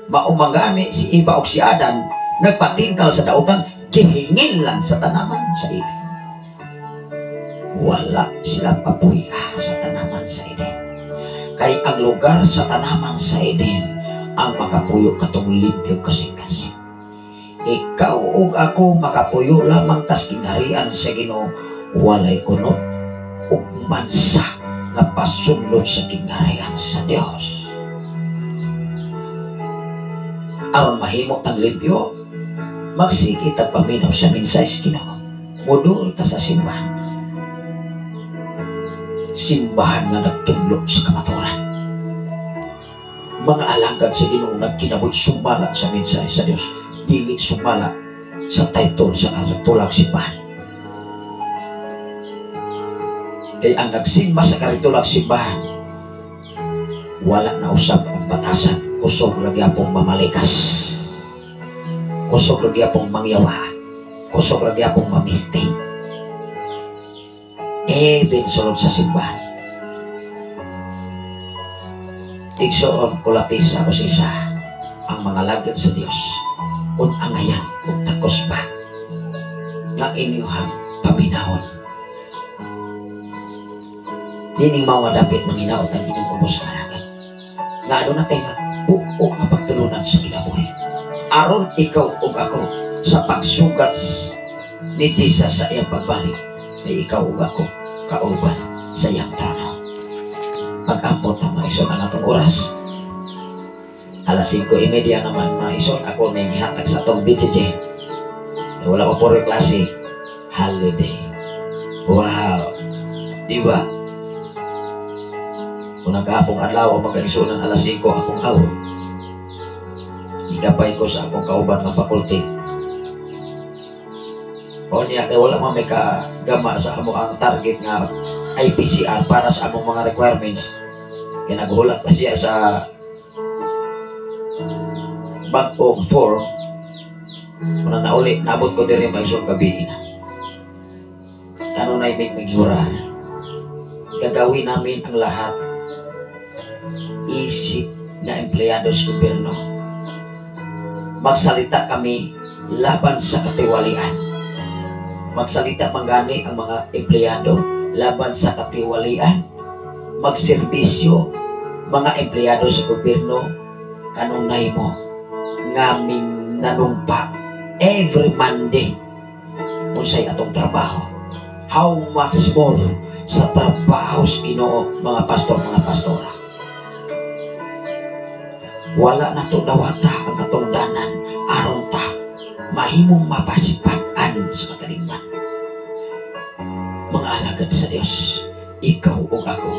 Maumangani si Eva ug si Adan nagpatingkal sa dautan, gihingil lang sa tanaman sa Eden. Wala sila papuya sa tanaman sa Eden. Kay ang lugar sa tanaman sa Eden ang makapuyo katong limpyo kasing-kasing. Ikaw ug ako makapuyo lamang tas kingharian sa Ginoo, walay kunot ug mansa Nga pasunlod sa gingharian sa Dios. Aron mahimo tang limpyo, magsige tag paminaw sa mensahe sa Ginoo. Modul ta sa simbahan. Simbahan nga nagtudlo sa kamatuoran. Mga alagad sa Ginoo nagkinabuhi sumala sa mensahe sa Dios, dili sumala sa title sa karitulag simbahan. Kay ang nagsimba sa karitulag simbahan, wala na usab ang batasan, kusog ra gyapong mamalikas, kusog ra gyapong mangyawa, kusog ra gyapong mamisti. Even sulod sa simbahan. Igsoon kulatisa o sisa ang mga lagad sa Dios kung angayan ug takos pa nga inyuhang paminawon. Dining mawa dapit manginaot ang inyong ubos nga alagad. Nga aduna tay nagbuo nga pagtulunan sa kinabuhi. Aron ikaw ug ako sa pagsugat ni Jesus sa iyang pagbalik, kay ikaw ug ako kauban sa iyang trono. Pag-ampot ang mga igsoon ang atong oras. Alas 5:30 naman mga igsoon, ako may gihatag sa atong DJJ. Wala pa puro klase. Holiday. Wow! Di ba? Unang kahapong adlaw ang magkaigsuonan alas 5 akong awon. Igapay ko sa akong kauban nga faculty. O niya, kay wala man may kagama sa amo ang target nga IPCR para sa among mga requirements. Kaya naghulat pa siya sa bag-ong form. Unang nauli, naabot ko diri may isang gabi na. Kanunay may magyurar. Gagawin namin ang lahat. Isip na empleyado sa gobyerno. Magsalita kami laban sa katiwalian. Magsalita manggani ang mga empleyado laban sa katiwalian. Magserbisyo mga empleyado sa gobyerno kanunay mo ngaming nanumpa every Monday unsay atong trabaho. How much more sa trabaho sa Ginoo, mga pastor, mga pastora. Wala na to dawata ang katungdanan aron ta mahimong mapasipat-an sa katalingman. Mga alagad sa Dios, ikaw ug ako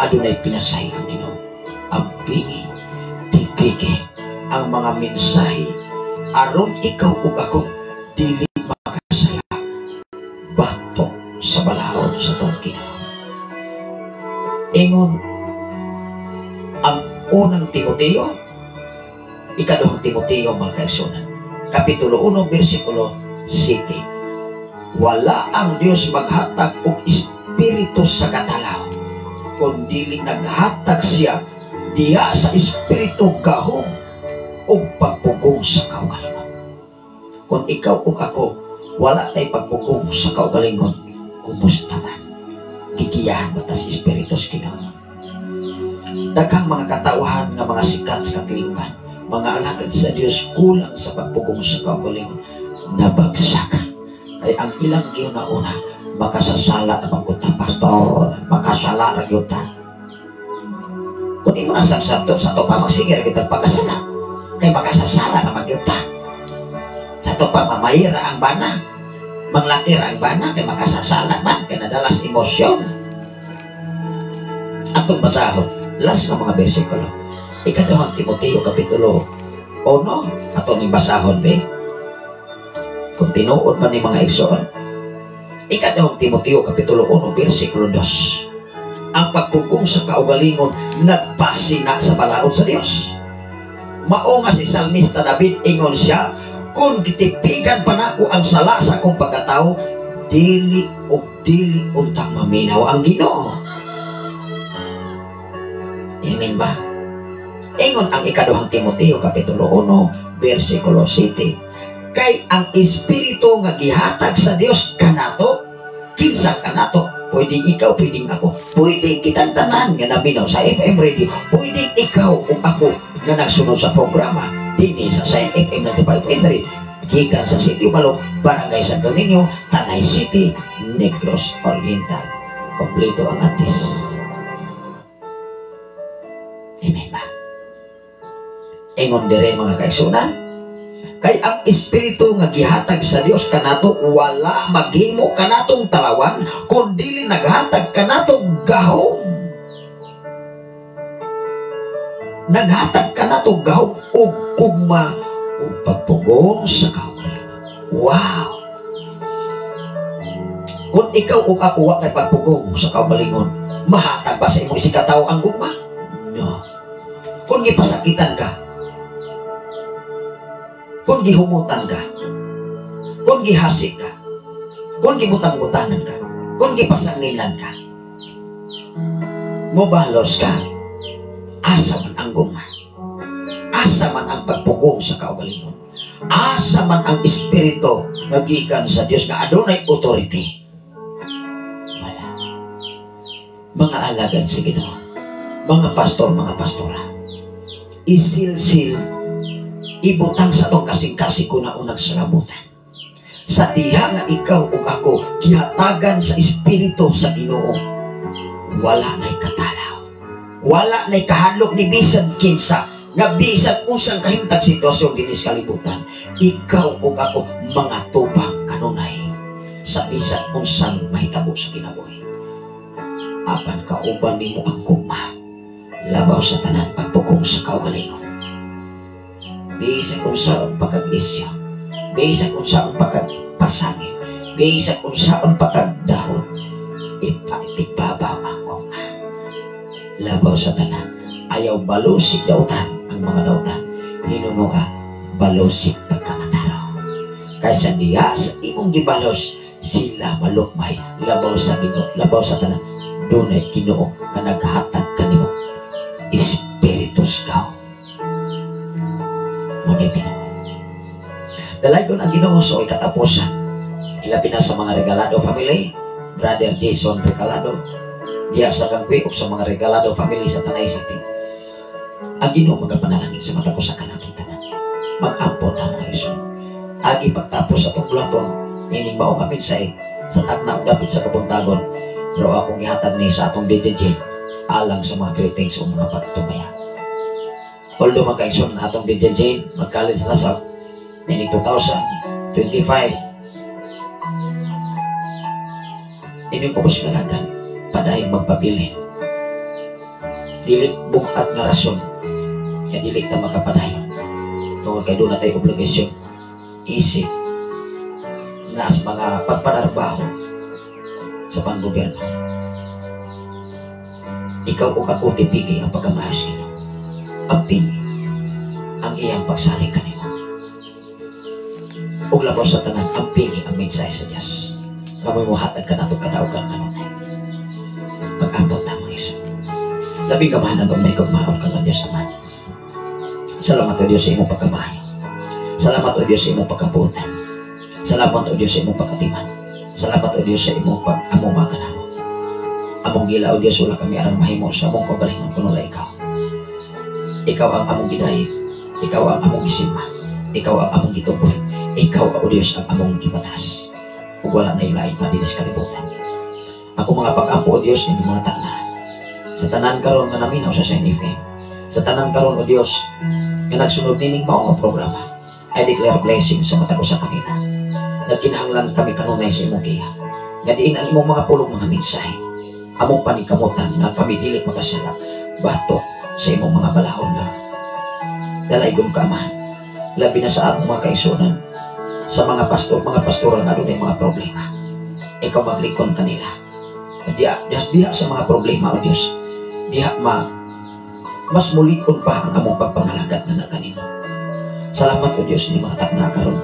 adunay pinasay ang Ginoo. Ampingi, tipiki ang mga mensahe aron ikaw ug ako dili makasala batok sa balaod sa atong Ginoo. Ingon ang unang Timoteo, ikaduhang Timoteo mga kaigsuonan, Kapitulo 1, versikulo 7. Wala ang Dios maghatag og espiritu sa katalaw, kun dili naghatag siya diya sa espiritu gahom og pagpugong sa kaugalingon. Kung ikaw ug ako wala tay pagpugong sa kaugalingon, kumusta man? Gigiyahan ba ta sa espiritu sa Ginoo? Daghang mga katawhan nga mga sikat sa katilingban, mga alagad sa Dios kulang sa pagpugong sa kaugalingon, nabagsak. Kay ang ilang giuna-una makasasala na magkunta, pastor, makasala ra gyud ta. Kung imo na sagsabto sa ato pa magsige ra gyud pagkasala, kay makasasala na magyud ta. Sa ato pa mamayra ang bana, manglakir ang bana kay makasasala man kay nadalas emosyon. Atong basahon last nga mga bersikulo. Ikaduhang Timoteo kapitulo 1 ato ning basahon be. Kung tinuod man ni mga igsoon. Ikaduhang Timoteo kapitulo 1 bersikulo 2. Ang pagpugong sa kaugalingon nagbase na sa balaod sa Dios. Mao nga si Salmista David ingon siya, kung gitipigan pa nako ang sala sa akong pagkatao, dili og dili unta maminaw ang Ginoo. Amen ba? Ingon ang ikaduhang Timoteo kapitulo 1 bersikulo 7. Kay ang espiritu nga gihatag sa Dios kanato, kinsa kanato? Pwedeng ikaw, pwedeng ako, pwedeng kitang tanan nga naminaw sa FM radio, pwedeng ikaw o ako na nagsunod sa programa dinhi sa Sign FM 95.3 gikan sa Sitio Balok, Barangay Santo Niño, Tanay City, Negros Oriental. Kompleto ang address. Amen ba? Ingon dire, mga kaigsunan, kay ang Espiritu nga gihatag sa Dios kanato wala maghimo kanatong talawan, kun dili naghatag kanatong gahom. Naghatag kanato gahom ug kugma ug pagpugong sa kaugalingon. Wow! Kung ikaw ug ako wa kay pagpugong sa kaugalingon, mahatag ba sa imong isigkatawo ang gugma? No. Kung gipasakitan ka, kung gihumutan ka, kung gihasi ka, kung gibutang-butangan ka, kung gipasangilan ka, mobalos ka, asa man ang gugma? Asa man ang pagpugong sa kaugalingon? Asa man ang Espiritu nga gikan sa Dios nga adunay authority? Wala. Mga alagad sa Ginoo, mga pastor, mga pastora, isilsil, ibutang sa atong kasing-kasing kuna unag sa labutan. Sa diha nga ikaw ug ako gihatagan sa Espiritu sa Ginoo, wala na'y katalaw. Wala na'y kahadlok ni bisan kinsa nga bisan unsang kahimtang sitwasyon dinhi sa kalibutan. Ikaw ug ako mga tubang kanunay sa bisan unsang mahitabo sa kinabuhi. Apan kauban nimo ang gugma, labaw sa tanan pagpugong sa kaugalingon. Bisan unsaon pagkag-isya, bisan unsaon pagkagpasangil, bisan unsaon pagkagdahot, ipatigbabaw ang gugma. Labaw sa tanan, ayaw balusig dautan ang mga dautan, hinunoa balusig pagkamatarong. Kaysa diha sa imong gibalos, sila malukmay. Labaw sa Ginoo, labaw sa tanan, dunay Ginoo nga naghatag kanimo Espiritu sa Mao ni tinuod. Dalaygon ang Ginoo sa katapusan. Ilabi na sa mga Regalado family, Brother Jason Regalado, diya sa Gangwi ug sa mga Regalado family sa Tanay City. Ang Ginoo magapanalangin sa matag usa kanatong tanan. Mag-ampo ta, mga igsoon. Agi pagtapos sa atong bulaton, ining mao nga mensahe sa takna ug dapit sa kabuntagon. Pero akong ihatag ni sa atong DJ Jane alang sa mga greetings o mga pagtumaya. Although, mga kaigsoon, atong DJ Jane mag-college na sa meaning 2025. Inyong ubos kalagan, padayong magpabilin. Dili bugat nga rason nga dili ta makapadayon. Tungod kay duna tay obligasyon isip na sa mga pagpanarbaho sa panggobyerno. Ikaw ug ako, tipigi ang pagkamahal sa Ginoo. Amping ang iyang pagsalig kanimo. Ug labaw sa tanan, ampingi ang mensahe sa Dios. Kamoy mohatag kanato kadaugan kanunay. Mag-ampo ta, mga igsoon. Labing kamahalan ug mahigugmaon ka nga Dios Ama. Salamat, O Dios, sa imong pagkamaayo. Salamat, O Dios, sa imong pagkabuotan. Salamat, O Dios, sa imong pagkatiman. Salamat, O Dios, sa imong pag-amuma kanamo. Among gila, O Dios, wala kami arang mahimo sa among kaugalingon kun wala ikaw. Ikaw ang among gidayeg. Ikaw ang among gisimba. Ikaw ang among gituboy. Ikaw, O Dios, ang among gipatas. Ug wala na ilain pa dinhi sa kalibutan. Ako mga pag-ampo, O Dios, inyong mga takna. Sa tanan karon nga naminaw sa Shine FM. Sa tanan karon, O Dios, nga nagsunod nining mao nga programa. I declare blessing sa matag usa kanila. Nagkinahanglan kami kanunay sa imong giya. Nga diin ang imong mga pulong, mga mensahe. Among paningkamutan nga kami dili makasala batok sa imong mga balaod, Lord. Dalaygon ka, Amahan. Labi na sa among mga kaigsunan, sa mga pastor, mga pastora nga adunay mga problema. Ikaw maglikon kanila. Diha, diha, diha sa mga problema, O Dios. Diha ma mas mulikon pa ang among pagpangalagad na kanimo. Salamat, O Dios, ni mga takna karon.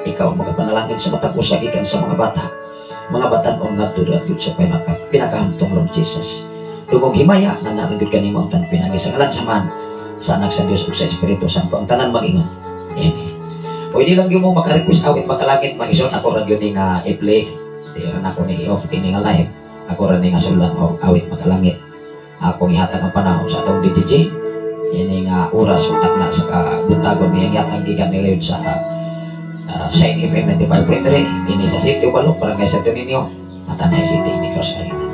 Ikaw magapanalangin sa matag usa gikan sa mga bata, mga batan-on ngadto gyud sa pinakahamtong, Lord Jesus. Dungog himaya nga nalang gyud kanimo ang tanan pinaagi sa ngalan sa Amahan, sa Anak sa Dios ug sa Espiritu Santo. Ang tanan mag-ingon. Amen. Pwede lang gyud mo maka-request awit makalangit, mga igsoon. Ako ra gyud ni nga i-play. Di ra nako ni i-off kini nga live. Ako ra ni nga suldan og awit makalangit. Akong ihatag ang panahon sa atong DTJ. Ini nga oras ug takna sa kabuntagon iyang ihatag gikan ni sa Shine FM 95.3 ini sa Sitio Balok, Barangay Santo Niño, Matanay City, Negros Oriental.